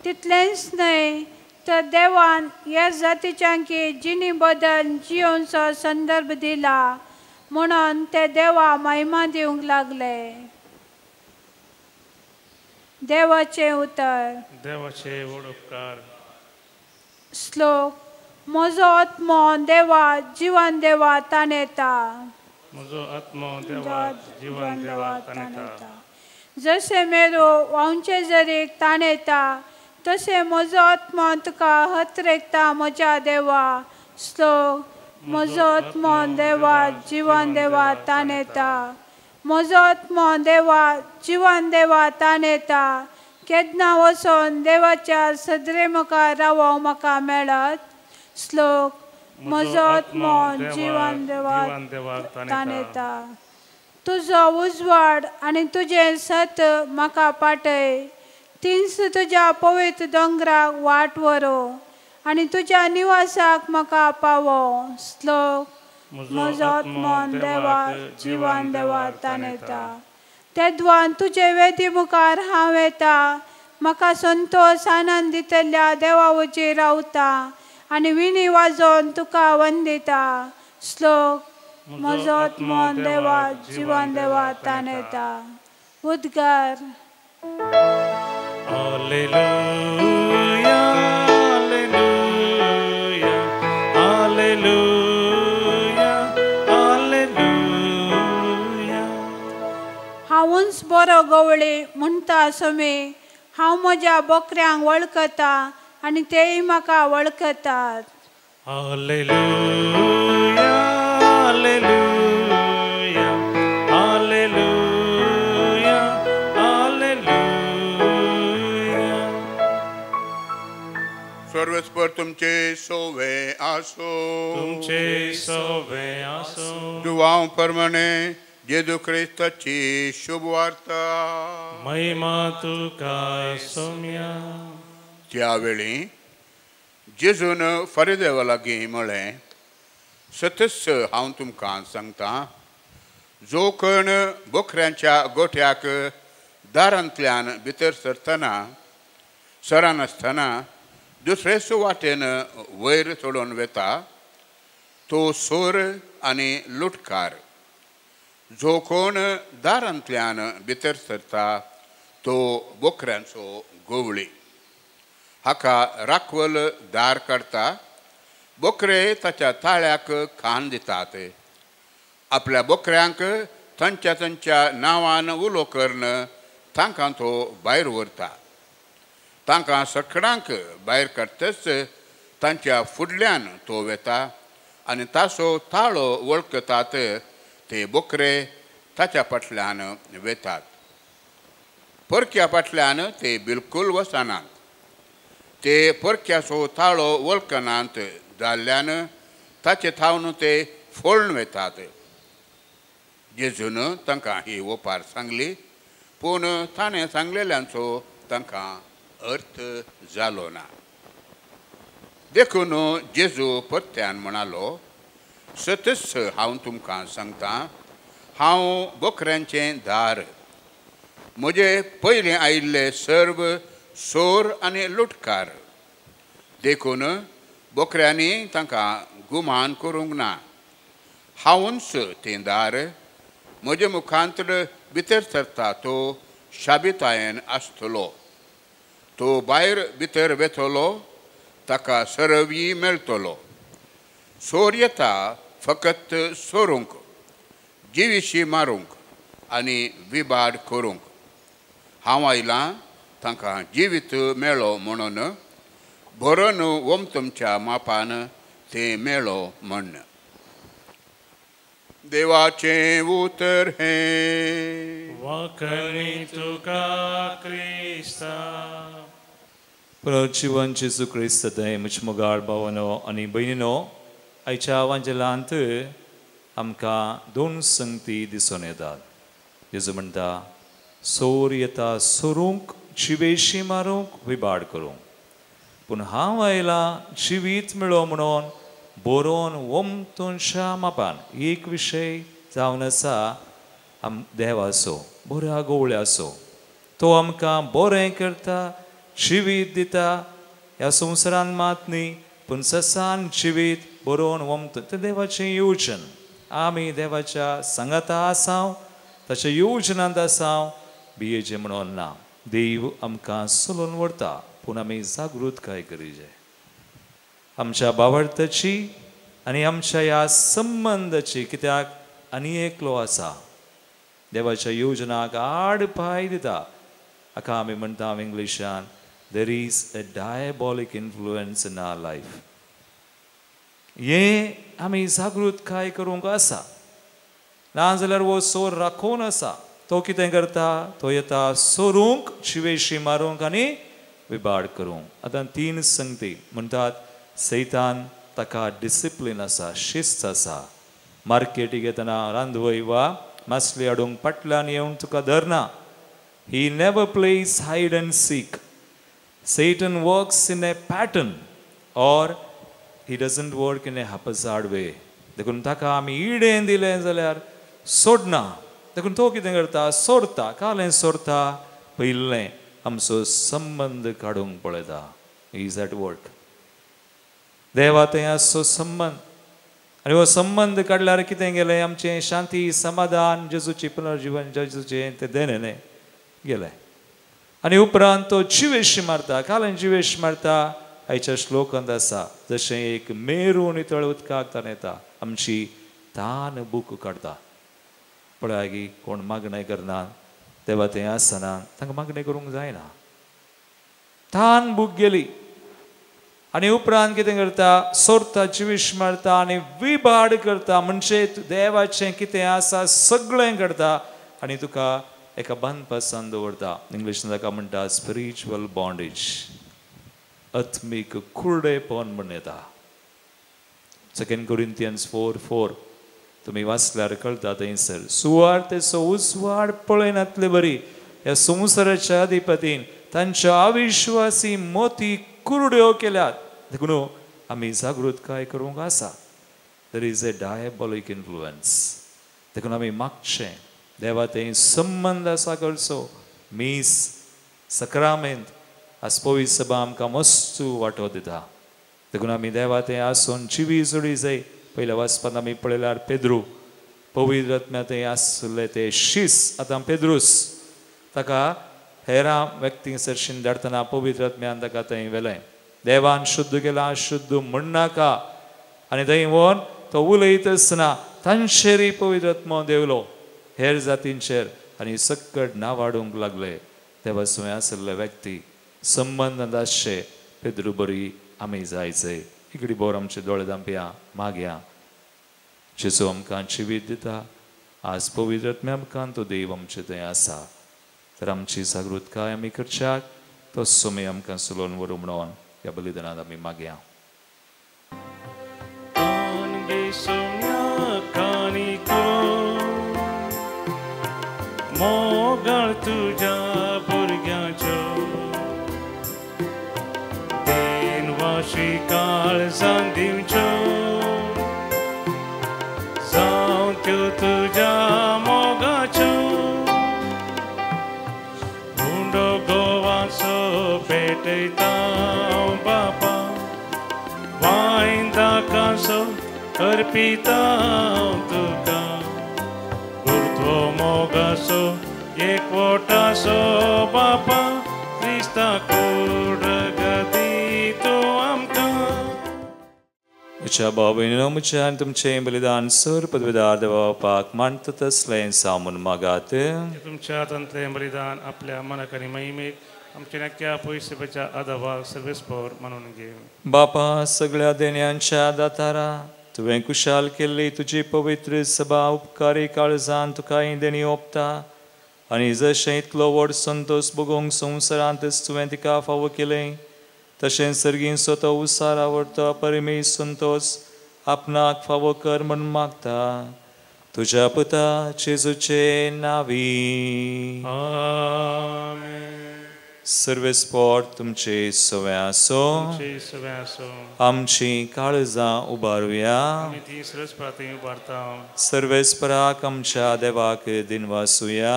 तितलेंच न्हय तर देवान ह्या जातीच्यांकी जिणी बदल जियोवचो संदर्भ दिला म्हणून ते देवा महिमा दिवंक लागले. देवाचें उतर. देवाचे व्हड उपकार. श्लोक. म्हजो आत्मो देवा जिवन देवा ताणेता. म्हजो आत्मो देवा जिवन देवा ताणेता. जशें मेरो व्हांवचे जरीक ताणेता तशें म्हजो आत्मो तुका हतरेकता म्हज्या देवा. श्लोक. म्हजो आत्मो देवा जिवन देवा ताणेता. म्हजो आत्मो देवा जिवन देवा ताणेता. केन्ना वचोन देवाच्या सदरे मुखार रावोंक म्हाका मेळत. श्लोक. म्हजो आत्मो जिवन देवा ताणेता. तुजो उजवाड आनी तुजें सत म्हाका पाटय. तिन्स तुज्या पवित्र दोंगराक वाट व्हरू आनी तुज्या निवासाक म्हाका पावो. श्लोक. म्हजो आत्मो देवा जिवन देवा ताणेता. तेद्वान तुजे वेदी मुखार हांव येता. म्हाका संतोश आनंद दितल्या देवा वचीर रावता आनी विणी वाजोवन तुका वंदिता. श्लोक. म्हजो आत्मो देवा जिवन देवा ताणेता. उद्गार. Hallelujah, hallelujah, hallelujah, hallelujah. हांवूच बरो गवळी म्हणटा समी. हांव म्हज्या बोकऱ्यांक वळखता आनी तेय म्हाका वळखतात. Hallelujah, hallelujah, hallelujah, hallelujah. सर्वेस्पर तुमचे सोवे आसो. तुमचे सोवे आसो. दुवाव प्रमाणे जेजू क्रिस्ताची शुभ वार्ता. महिमा तुका सोम्या. त्यावेळी जेजून फरिदेवा लागीं म्हळें, सतच हांव तुमकां सांगता, जो कोण बोकऱ्यांच्या गोठ्याक दारांतल्यान भितर सरतना सरनासतना दुसरेच वाटेन वयर चडोवन वेता तो सोर आनी लुटकार. जो कोण दारांतल्यान भितर सरता तो बोकऱ्यांचो गोवळी. हाका राखवल दार काडटा. बोकरे ताच्या ताळ्याक खान दितात. आपल्या बोकऱ्यांक तांच्या तांच्या नांवान उलो करून तांकां तो भायर व्हरता. तांकां सगळ्यांक भायर काडटच तांच्या फुडल्यान तो वेता आनी ताचो ताळो वळखतात. ते बोकरे ताच्या फाटल्यान वेतात. परक्या फाटल्यान ते बिलकूल वचनात. ते परक्याचो ताळो वळखनात जाल्ल्यान ताचे थावन ते फोळून वेतात. जेजून तांकां ही ओपार सांगली, पूण ताणें सांगलेल्यांचो तांकां अर्थ जालो ना. देखून जेजू परत्यान म्हणालो, सतच हांव तुमकां सांगता, हांव बोकऱ्यांचें दार. म्हजे पयलें आयिल्ले सर्व सोर आनी लुटकार. देखून बोकऱ्यांनी तांकां गुमान करूंक ना. हांवूच तें दार. म्हजे मुखांत भितर सरता तो शाबितायेन आसतलो. तो भायर भितर वेतलो, ताका सरवी मेळटलो. सोर येता फकत सोरूंक, जिविशी मारूंक आनी विबाड करूंक. हांव आयलां तांकां जिवीत मेळो म्हणून, भरून वमतमच्या मापान तें मेळो म्हण. देवाचें उतर हें. वाखणी तुका क्रिस्ता. पुनर्जीवन जेजू क्रिस्त दय म्हज्या मोगाळ भावानो आनी भयणीनो, आयच्या वांजेलांत आमकां दोन संगती दिसून येतात. जेजू म्हणटा, सोर येता सोरूंक, जिवेशी मारूंक, विबाड करूंक, पूण हांव आयलां जिवीत मेळो म्हणून बरोवन वमतोनशा मापान. एक विशय जावन आसा आम देवाचो, बऱ्या गवळ्याचो. तो आमकां बरें करता, जिवीत दिता. ह्या संवसारान मात न्ही, पूण ससान जिवीत बरोवन वमतो. तें देवाचें योजन. आमी देवाच्या सांगाता आसाव, ताच्या योजनांत आसाव, भियेचें म्हणून ना. देव आमकां चलोवन व्हरता, पूण आमी जागृतकाय करीजे आमच्या बावडताची आनी आमच्या ह्या संबंदाची. कित्याक आनी एकलो आसा देवाच्या योजनाक आड पांय दिता, हाका आमी म्हणटा इंग्लिशान there is a diabolic influence in our life. हें आमी जागृतकाय करूंक आसा. नाजाल्यार हो सोर राखोवन आसा, तो कितें करता, तो येता सोरूंक, शिवेशी मारूंक आनी विबाड करूंक. आतां तीन संगती म्हणटात सैतान ताका डिसिप्लीन आसा, शिस्त आसा. मार्केटीक येतना रांदवय वा मासली हाडूंक पाटल्यान येवन तुका धरना. He never plays hide and seek. Satan works in a pattern or he doesn't work in a haphazard way. देखून ताका आमी इडेन दिलें जाल्यार सोडना. देखून तो कितें करता, सोरता. कालें सोरता, पयलें आमचो संबंद काडूंक पळयता. Is at work. देवा थंय आसचो संबंद, आनी हो संबंद काडल्यार कितें गेलें, आमचें शांती समाधान, जेजूची पुनर्जीवन, जेजूचें तें देणें गेलें. आनी उपरांत तो जिवेश मारता. कालन जिवेश मारता आयच्या श्लोकांत आसा, जशें एक मेरू नितळ उदकाक ताण येता, आमची तान बूक काडटा. पळय की कोण मागणें करना, देवा थंय आसना, तांकां मागणें करूंक जायना. तान बूक गेली आनी उपरांत कितें करता, सोरता, जिवीश मारता आनी विबाड करता. म्हणजे देवाचें कितें आसा सगळें करता आनी तुका एका बांदपासान दवरता. इंग्लिशीन ताका म्हणटा स्पिरिच्युअल बॉन्डेज, आत्मीक कुरडेपण म्हण येता. 2 Corinthians 4:4 तुमी वाचल्यार कळटा थंयसर सुवार्थेचो उजवाड पळयनातले बरी ह्या संवसाराच्या अधिपतीन तांच्या अविश्वासी मोती कुरड्यो केल्यात. देखून आमी जागृतकाय करूंक आसा. There is a diabolic influence. देखून आमी मागचें देवा थंय संबंद आसा करचो. मीस सक्रामेंत आज पवित्र सभा आमकां मस्तू वांटो दिता. देखून आमी देवा थंय आसून जिवी जोडी जाय. पयल्या वाचपांत आमी पळयल्यार पेद्रू पवित्र आत्म्या थंय आसले ते शीस. आतां पेद्रूस ताका हेरां व्यक्तीं सरशीन धाडटना पवित्र आत्म्यान ताका थंय व्हेलें. देवान शुद्ध केला शुद्ध म्हणनाका. आनी थंय वोन तो उलयत आसतना तांचेरय पवित्र आत्मो देवलो हेर जातींचेर आनी सक्कड नांव वाडूंक लागले. देवा सुवें आशिल्ले व्यक्ती संबंदांत आसचे पेद्रू बरी आमी जायचे. इकडी बोर आमचे दोळे धांपया, मागया. जेजू आमकां जिवीत दिता आज पवित्र आत्म्या आमकां तो देव आमचे थंय आसा. तर आमची जागृतकाय आमी करच्याक तो समय आमकां चलोवन व्हरूं म्हणून ह्या बलिदानांत आमी मागया. मोगाळ तुज्या भुरग्यांच्यो देनवाशी काळजान दिवच्यो जावं त्यो तुज्या मोगाच्यो गुंडो गोवाचो पेटयता बापा वायन दाकासो अर्पिता तुका गुरुत्व मोगासो एकवटासो बापा क्रिस्ता कूड गती तूं आमकां. म्हज्या भाव भयणीनो, म्हजें आनी तुमचें बलिदान सर पदवीदार देवा बापाक मानता तसलें सामून मागात. तुमच्या हातांतलें बलिदान आपल्या मनाक आनी महिमेक आमच्या नक्क्या पयशेच्या आदावाक सर्वेस्पर मानून घे. बापा सगळ्या देण्यांच्या दातारा, तुवें कुशाल केल्ली तुजी पवित्र सभा उपकारी काळजान तुका ही देणी ओंपता आनी जशें इतलो व्हड संतोश भोगोवंक संवसारांतच तुवें तिका फावो केलें तशें सर्गींचो तो उसार आवडतो परिमेय संतोश आपणाक फावो कर म्हण मागता. तुज्या पुता जेजूचे नावी. आमेन. सर्वेस्पोर तुमचे सवे आसो. आमची काळजां उबारुया. सर्वेस्पराक आमच्या देवाक दिनवासुया.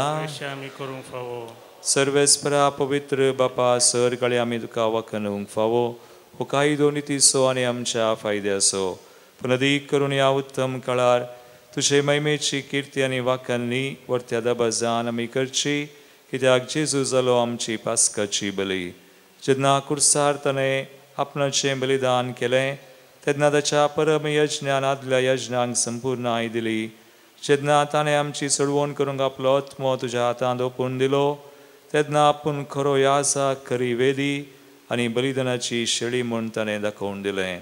सर्वेस्परा पवित्र बापा सर काळी आमी तुका वखणूंक फावो हो कायदो नितीचो आनी आमच्या फायद्याचो, पूण अदीक करून ह्या उत्तम काळार तुजे महिमेची किर्ती आनी वाखाणणी वरत्या दबाजान आमी करची, कित्याक जेजू जालो आमची पास्काची बली. जेन्ना कुर्सार ताणें आपणाचें बलिदान केलें तेन्ना ताच्या परम यज्ञान आदल्या यज्ञांक संपूर्णाय दिली. जेन्ना ताणें आमची सोडवण करूंक आपलो आत्मो तुज्या हातांत ओंपून दिलो तेन्ना आपूण खरो याजाक, खरी वेदी आनी बलिदानाची शेळी म्हूण ताणें दाखोवन दिलें.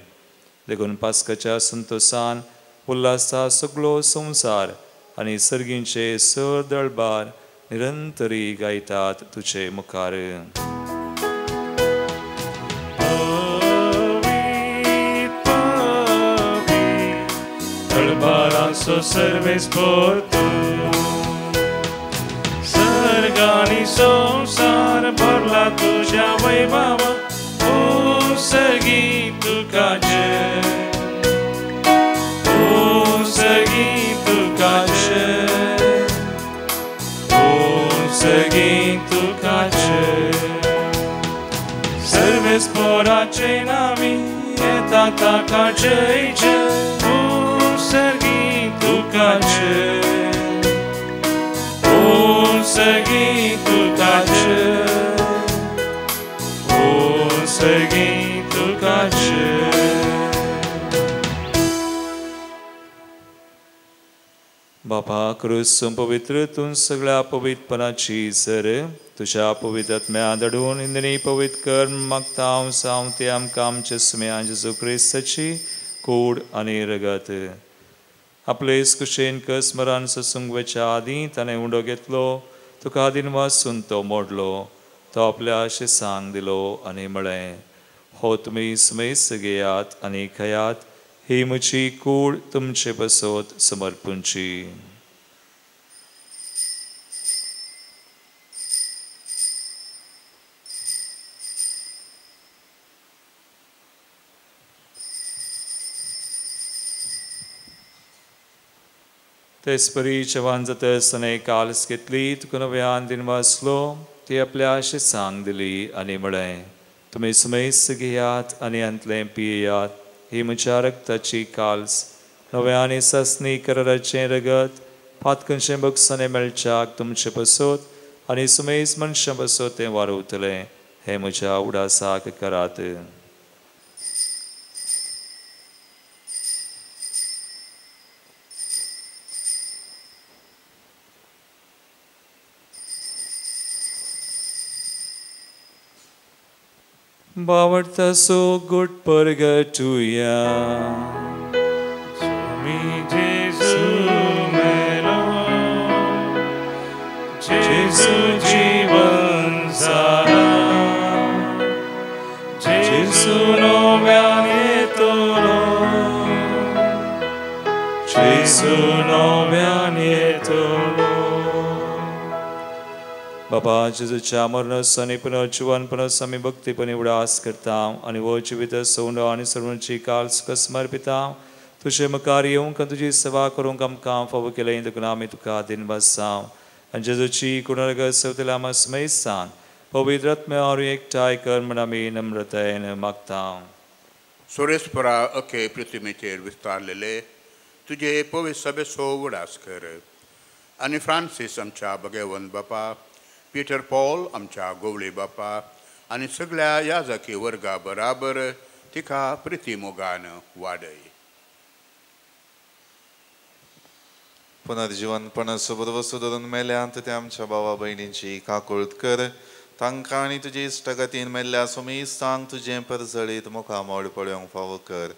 देखून पास्काच्या संतोसान उल्हासा सगलो संवसार आनी सर्गींचे सर दळबार निरंतरी गायतात तुजे मुखार. दळबाराचो सर्वेस्पोर तूं, सर्ग आनी संवसार भरला तुज्या वैभवान. ओ सगी तुका जय, ओ सगी तुका जय, ओ सगी तुका जय. सर्वेस्पोराचे नामी येता ताका जय जय. ओ सगी तुका जय, ओ सगी तुका जय, ओ सगी तुका जय. बापा, क्रूस पवित्र तूं सगळ्या पवित्रपणाची सर तुज्या पवित्र आत्म्या धाडून इंद्री पवित्र कर मागता हांव सावं ते आमकां आमच्या सुम्या जेजू क्रिस्ताची कूड आनी रगत. आपले कुशेन कस मरान ससूंक वचच्या आदीं ताणें उंडो घेतलो, तुका आदीन वासून तो मोडलो, तो आपल्या शिसांक दिलो आनी म्हळें, हो तुमी सुमेस्त घेयात आनी खायात, ही म्हजी कूड तुमचे पासत समर्पूंची. तेचपरी जेवण जातच ताणें काल्स घेतली, तुका नव्यान दिन वाचलो, ती आपल्या शिसांक दिली आनी म्हळें, तुमी सुमेस्त घेयात आनी हांतलें पियेयात, ही म्हज्या रक्ताची काल्स, नव्या आनी सासणी कराराचें रगत, पातकनशें बक्षाणें मेळच्याक तुमचे पासत आनी सुमेस्त मनशां पासत तें वारवतलें. हें म्हज्या उडासाक करात. बावडता सो गुड परगटुया. स्वामी जेजू मेलो, जेजू जीवन जाला, जेजू नव्यान येतलो, जेजू नव्यान येतलो. बाबा, जेजूच्या मरणाचो आनी पुनर्जिवनपणाचो आमी भक्तीपणी उडास करता आनी हो जिवीत सौंदो आनी सर्वांची काल सुखा समर्पिता. तुजे मुखार येवंक आनी तुजी सेवा करूंक आमकां फावो केलें देखून आमी तुका दिनवासांव. आनी जेजूची कुणरगत सवतल्या आमा सुमेस्तान पवित्र आत्म्या वरवीं एकठांय कर म्हूण आमी नम्रतायेन मागता. सोरेस्परा अखे पृथ्वीचेर विस्तारलेले तुजे पवित्र सभेचो उडास कर आनी फ्रांसीस आमच्या भगेवन बापा, पीटर पॉल आमच्या गोवळी बापा आनी सगळ्या याजकी वर्गा बराबर तिका प्रिती मोगान वाडय. पुनर्जिवनपणाचो भरवसो धरून मेल्यांत ते आमच्या भावा भयणींची काकूळत कर, तांकां आनी तुजे इश्टागतीन मेल्ल्या सुमेस्तांक तुजें परजळीत मुखामळ पळोवंक फावो कर.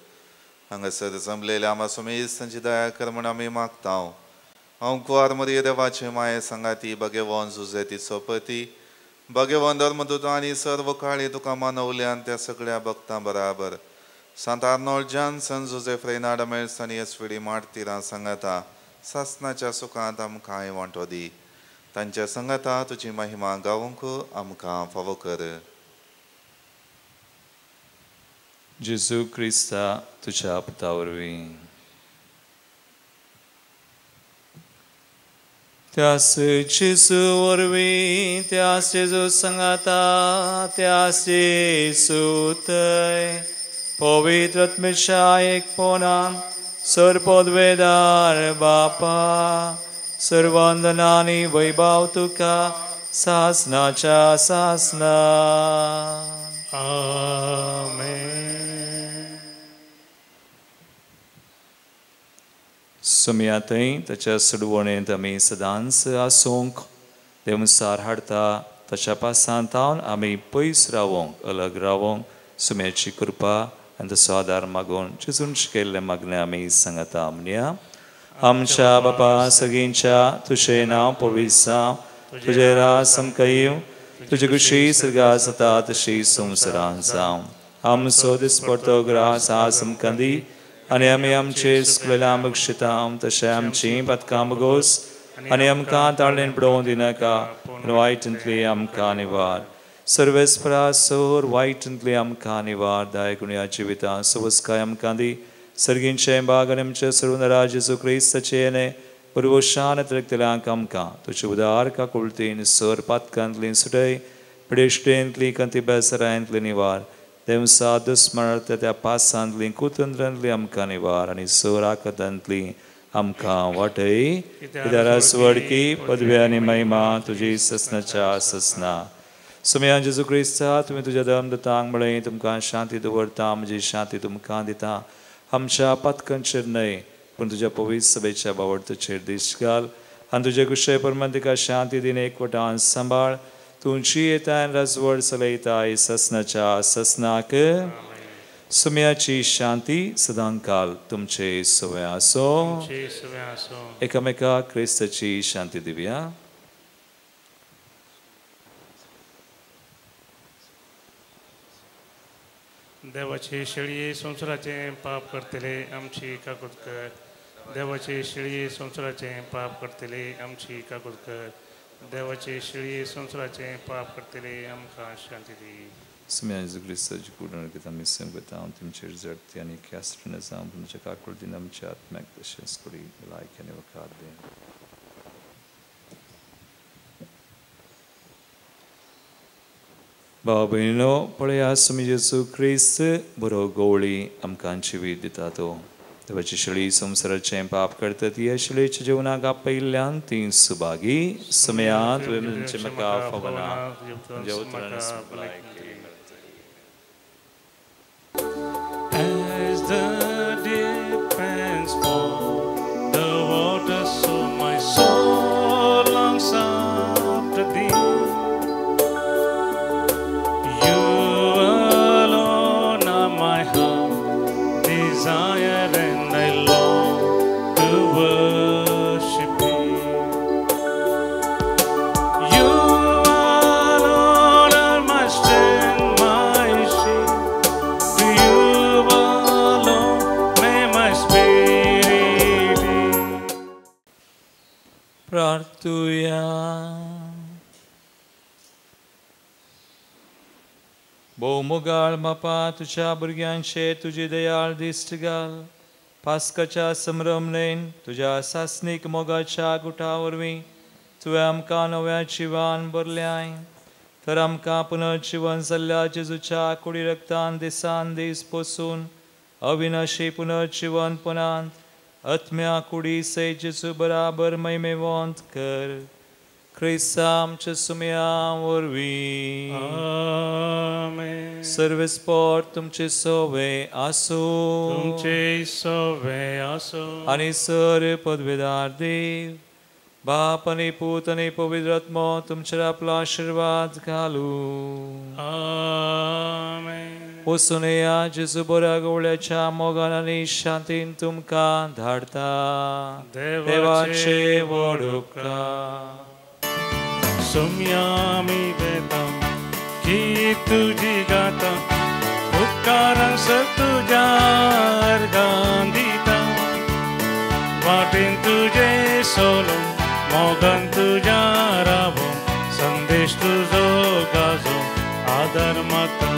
हांगासर जमलेल्या आमा सुमेस्तांची दया कर म्हूण आमी मागता. हांव कुवार मरिये देवाचे माये सांगाती भगेवन जुजे तिचो पती भगेवन धर्मदूत आनी सर्व काळी तुका मानवल्यान त्या सगळ्या भक्तां बराबर सांत आर्नोल्ड जॉन्सन, जोसेफ रेनाड मेल्स आनी एस.वी.डी. मार्तिरां सांगाता सासनाच्या सुखांत आमकांय वांटो दी. तांच्या सांगाता तुजी महिमा गावंक आमकां फावो कर. जेजू क्रिस्ता तुज्या पुता वरवीं. त्यास जेजू वरवीं, त्यास जेजू सांगाता, त्यास जेजू थंय पवित्र आत्म्याच्या एकपणान सरपदवेदार बापा सर्वंदनानी वैभव तुका सासनाच्या सासना. आमेन. सुमया थंय ताच्या सुडवणेंत आमी सदांच आसूंक देवसार हाडता ताच्या पासांतावन आमी पयस रावोंक अलग रावोंक सुम्याची कृपा आनी तसो आदार मागून चिजून शिकयल्लें मागणें आमी सांगता. म्हणया आमच्या बापा सगळींच्या तुजें नांव पवित्र जावं, तुजें राज आमकां येवं, तुजी खुशी सर्गात जाता तशी संवसारांत जावं. आमचो दिसपडतो ग्रास आज आमकां दी आनी आमी आमचे सुकलेल्या बक्षिता तशें आमचीं पातकां बगोस आनी आमकां ताळेन पडोवंक दिनाका पूण वायटांतली आमकां निवार. सर्वेस्परा सोर वायटांतली आमकां निवार. दायगुण्या जिवितां सवस्काय आमकां दी. सर्गींचें बाग आनी आमचे सर्वनराज जेजू क्रिस्ताचें येणें पुर्वशान त्रेकतल्यांक आमकां तुजे उदार काकुळतीन सर पातकांतली सुटय पिडेश्टेंतली कंती बेसरांतली निवार. देवसा दुस्मणार्थ त्या पासांतली कुतंत्रांतली आमकां निवार आनी सर आकतांतली आमकां वाटय. कित्याक वडकी पदवी आनी महिमा तुजी ससनाच्या ससना. सुमया जेजू क्रिस्ता तुवें तुज्या दमदतांक म्हळें तुमकां शांती दवरता म्हजी शांती तुमकां दिता. आमच्या पातकांचेर न्हय पूण तुज्या पवित्र सभेच्या बावडतचेर दीस घाल आनी तुजे कुशे प्रमाण तिका शांती दिन एकवटान सांबाळ. तुमची येतान राजवड चलयताय ससनाच्या ससनाक. सुम्याची शांती सदांकाल तुमचे सवे आसो. एकामेका क्रिस्ताची शांती दिवया. देवाचे शेळये संवसाराचें पाप करतले आमची काकूत कर. देवाचे शेळये संवसाराचें पाप करतले आमची काकूत कर. देवाचे शेळये संवसाराचें पाप करतले आमकां शांती दी. सुम्या जेजू क्रिस्ताची कूड आमी संगता तुमचेर जडती आनी ख्यास्त न जावं तुमच्या काकुळतीन आमच्या आत्म्याक तशेंच कुडी लायक आनी वखार दी. भाव भयणीनो पळया सुमी जेजू क्रिस्त बरो गवळी आमकां जिवीत दिता. तो देवाची शेळी संवसाराचें पाप करता ती शेळीच्या जेवणाक आपयिल्ल्यान ती सुभागी. सुमया तुवें म्हणचें म्हाका फावना तुज्या उतरान भलायकी. As the deep pants for the water, so my soul longs after thee. You alone are my heart desire, and I long to worship thee. You alone are my strength, my shield. To you alone may my spirit be. प्रार्थुया. भोवमोगाळ बापा तुज्या भुरग्यांचे तुजी दयाळ दिश्ट घाल. पास्काच्या संभ्रमणेन तुज्या सासणीक मोगाच्या गुटा वरवीं तुवें आमकां नव्या जिवान भरल्याय. तर आमकां पुनर्जिवन जाल्ल्या जेजूच्या कुडी रक्तान दिसान दीस पोसून अविनाशी पुनर्जिवनपणांत आत्म्या कुडी सयत जेजू बराबर महिमेवंत कर. क्रिस्ता आमच्या सुम्या वरवीं. आमेन. सर्वेस्पोर तुमचे सोवे आसूं. तुमचे सोवे आसूं. आनी सर पदवेदार देव बाप आनी पूत आनी पवित्र आत्मो तुमचेर आपलो आशिर्वाद घालूं. आमेन. वचून येया जेजू बऱ्या गवळ्याच्या मोगान आनी शांतीन तुमकां धाडता. देवाचे व्हड उपकार. सुम्या मी वेता की तुजी गाता उपकारांस तुज्या अर्गां दिता. वाटेन तुजे सोलो मोगान तुज्या रावो संदेश तुजो गाजो आदार माता.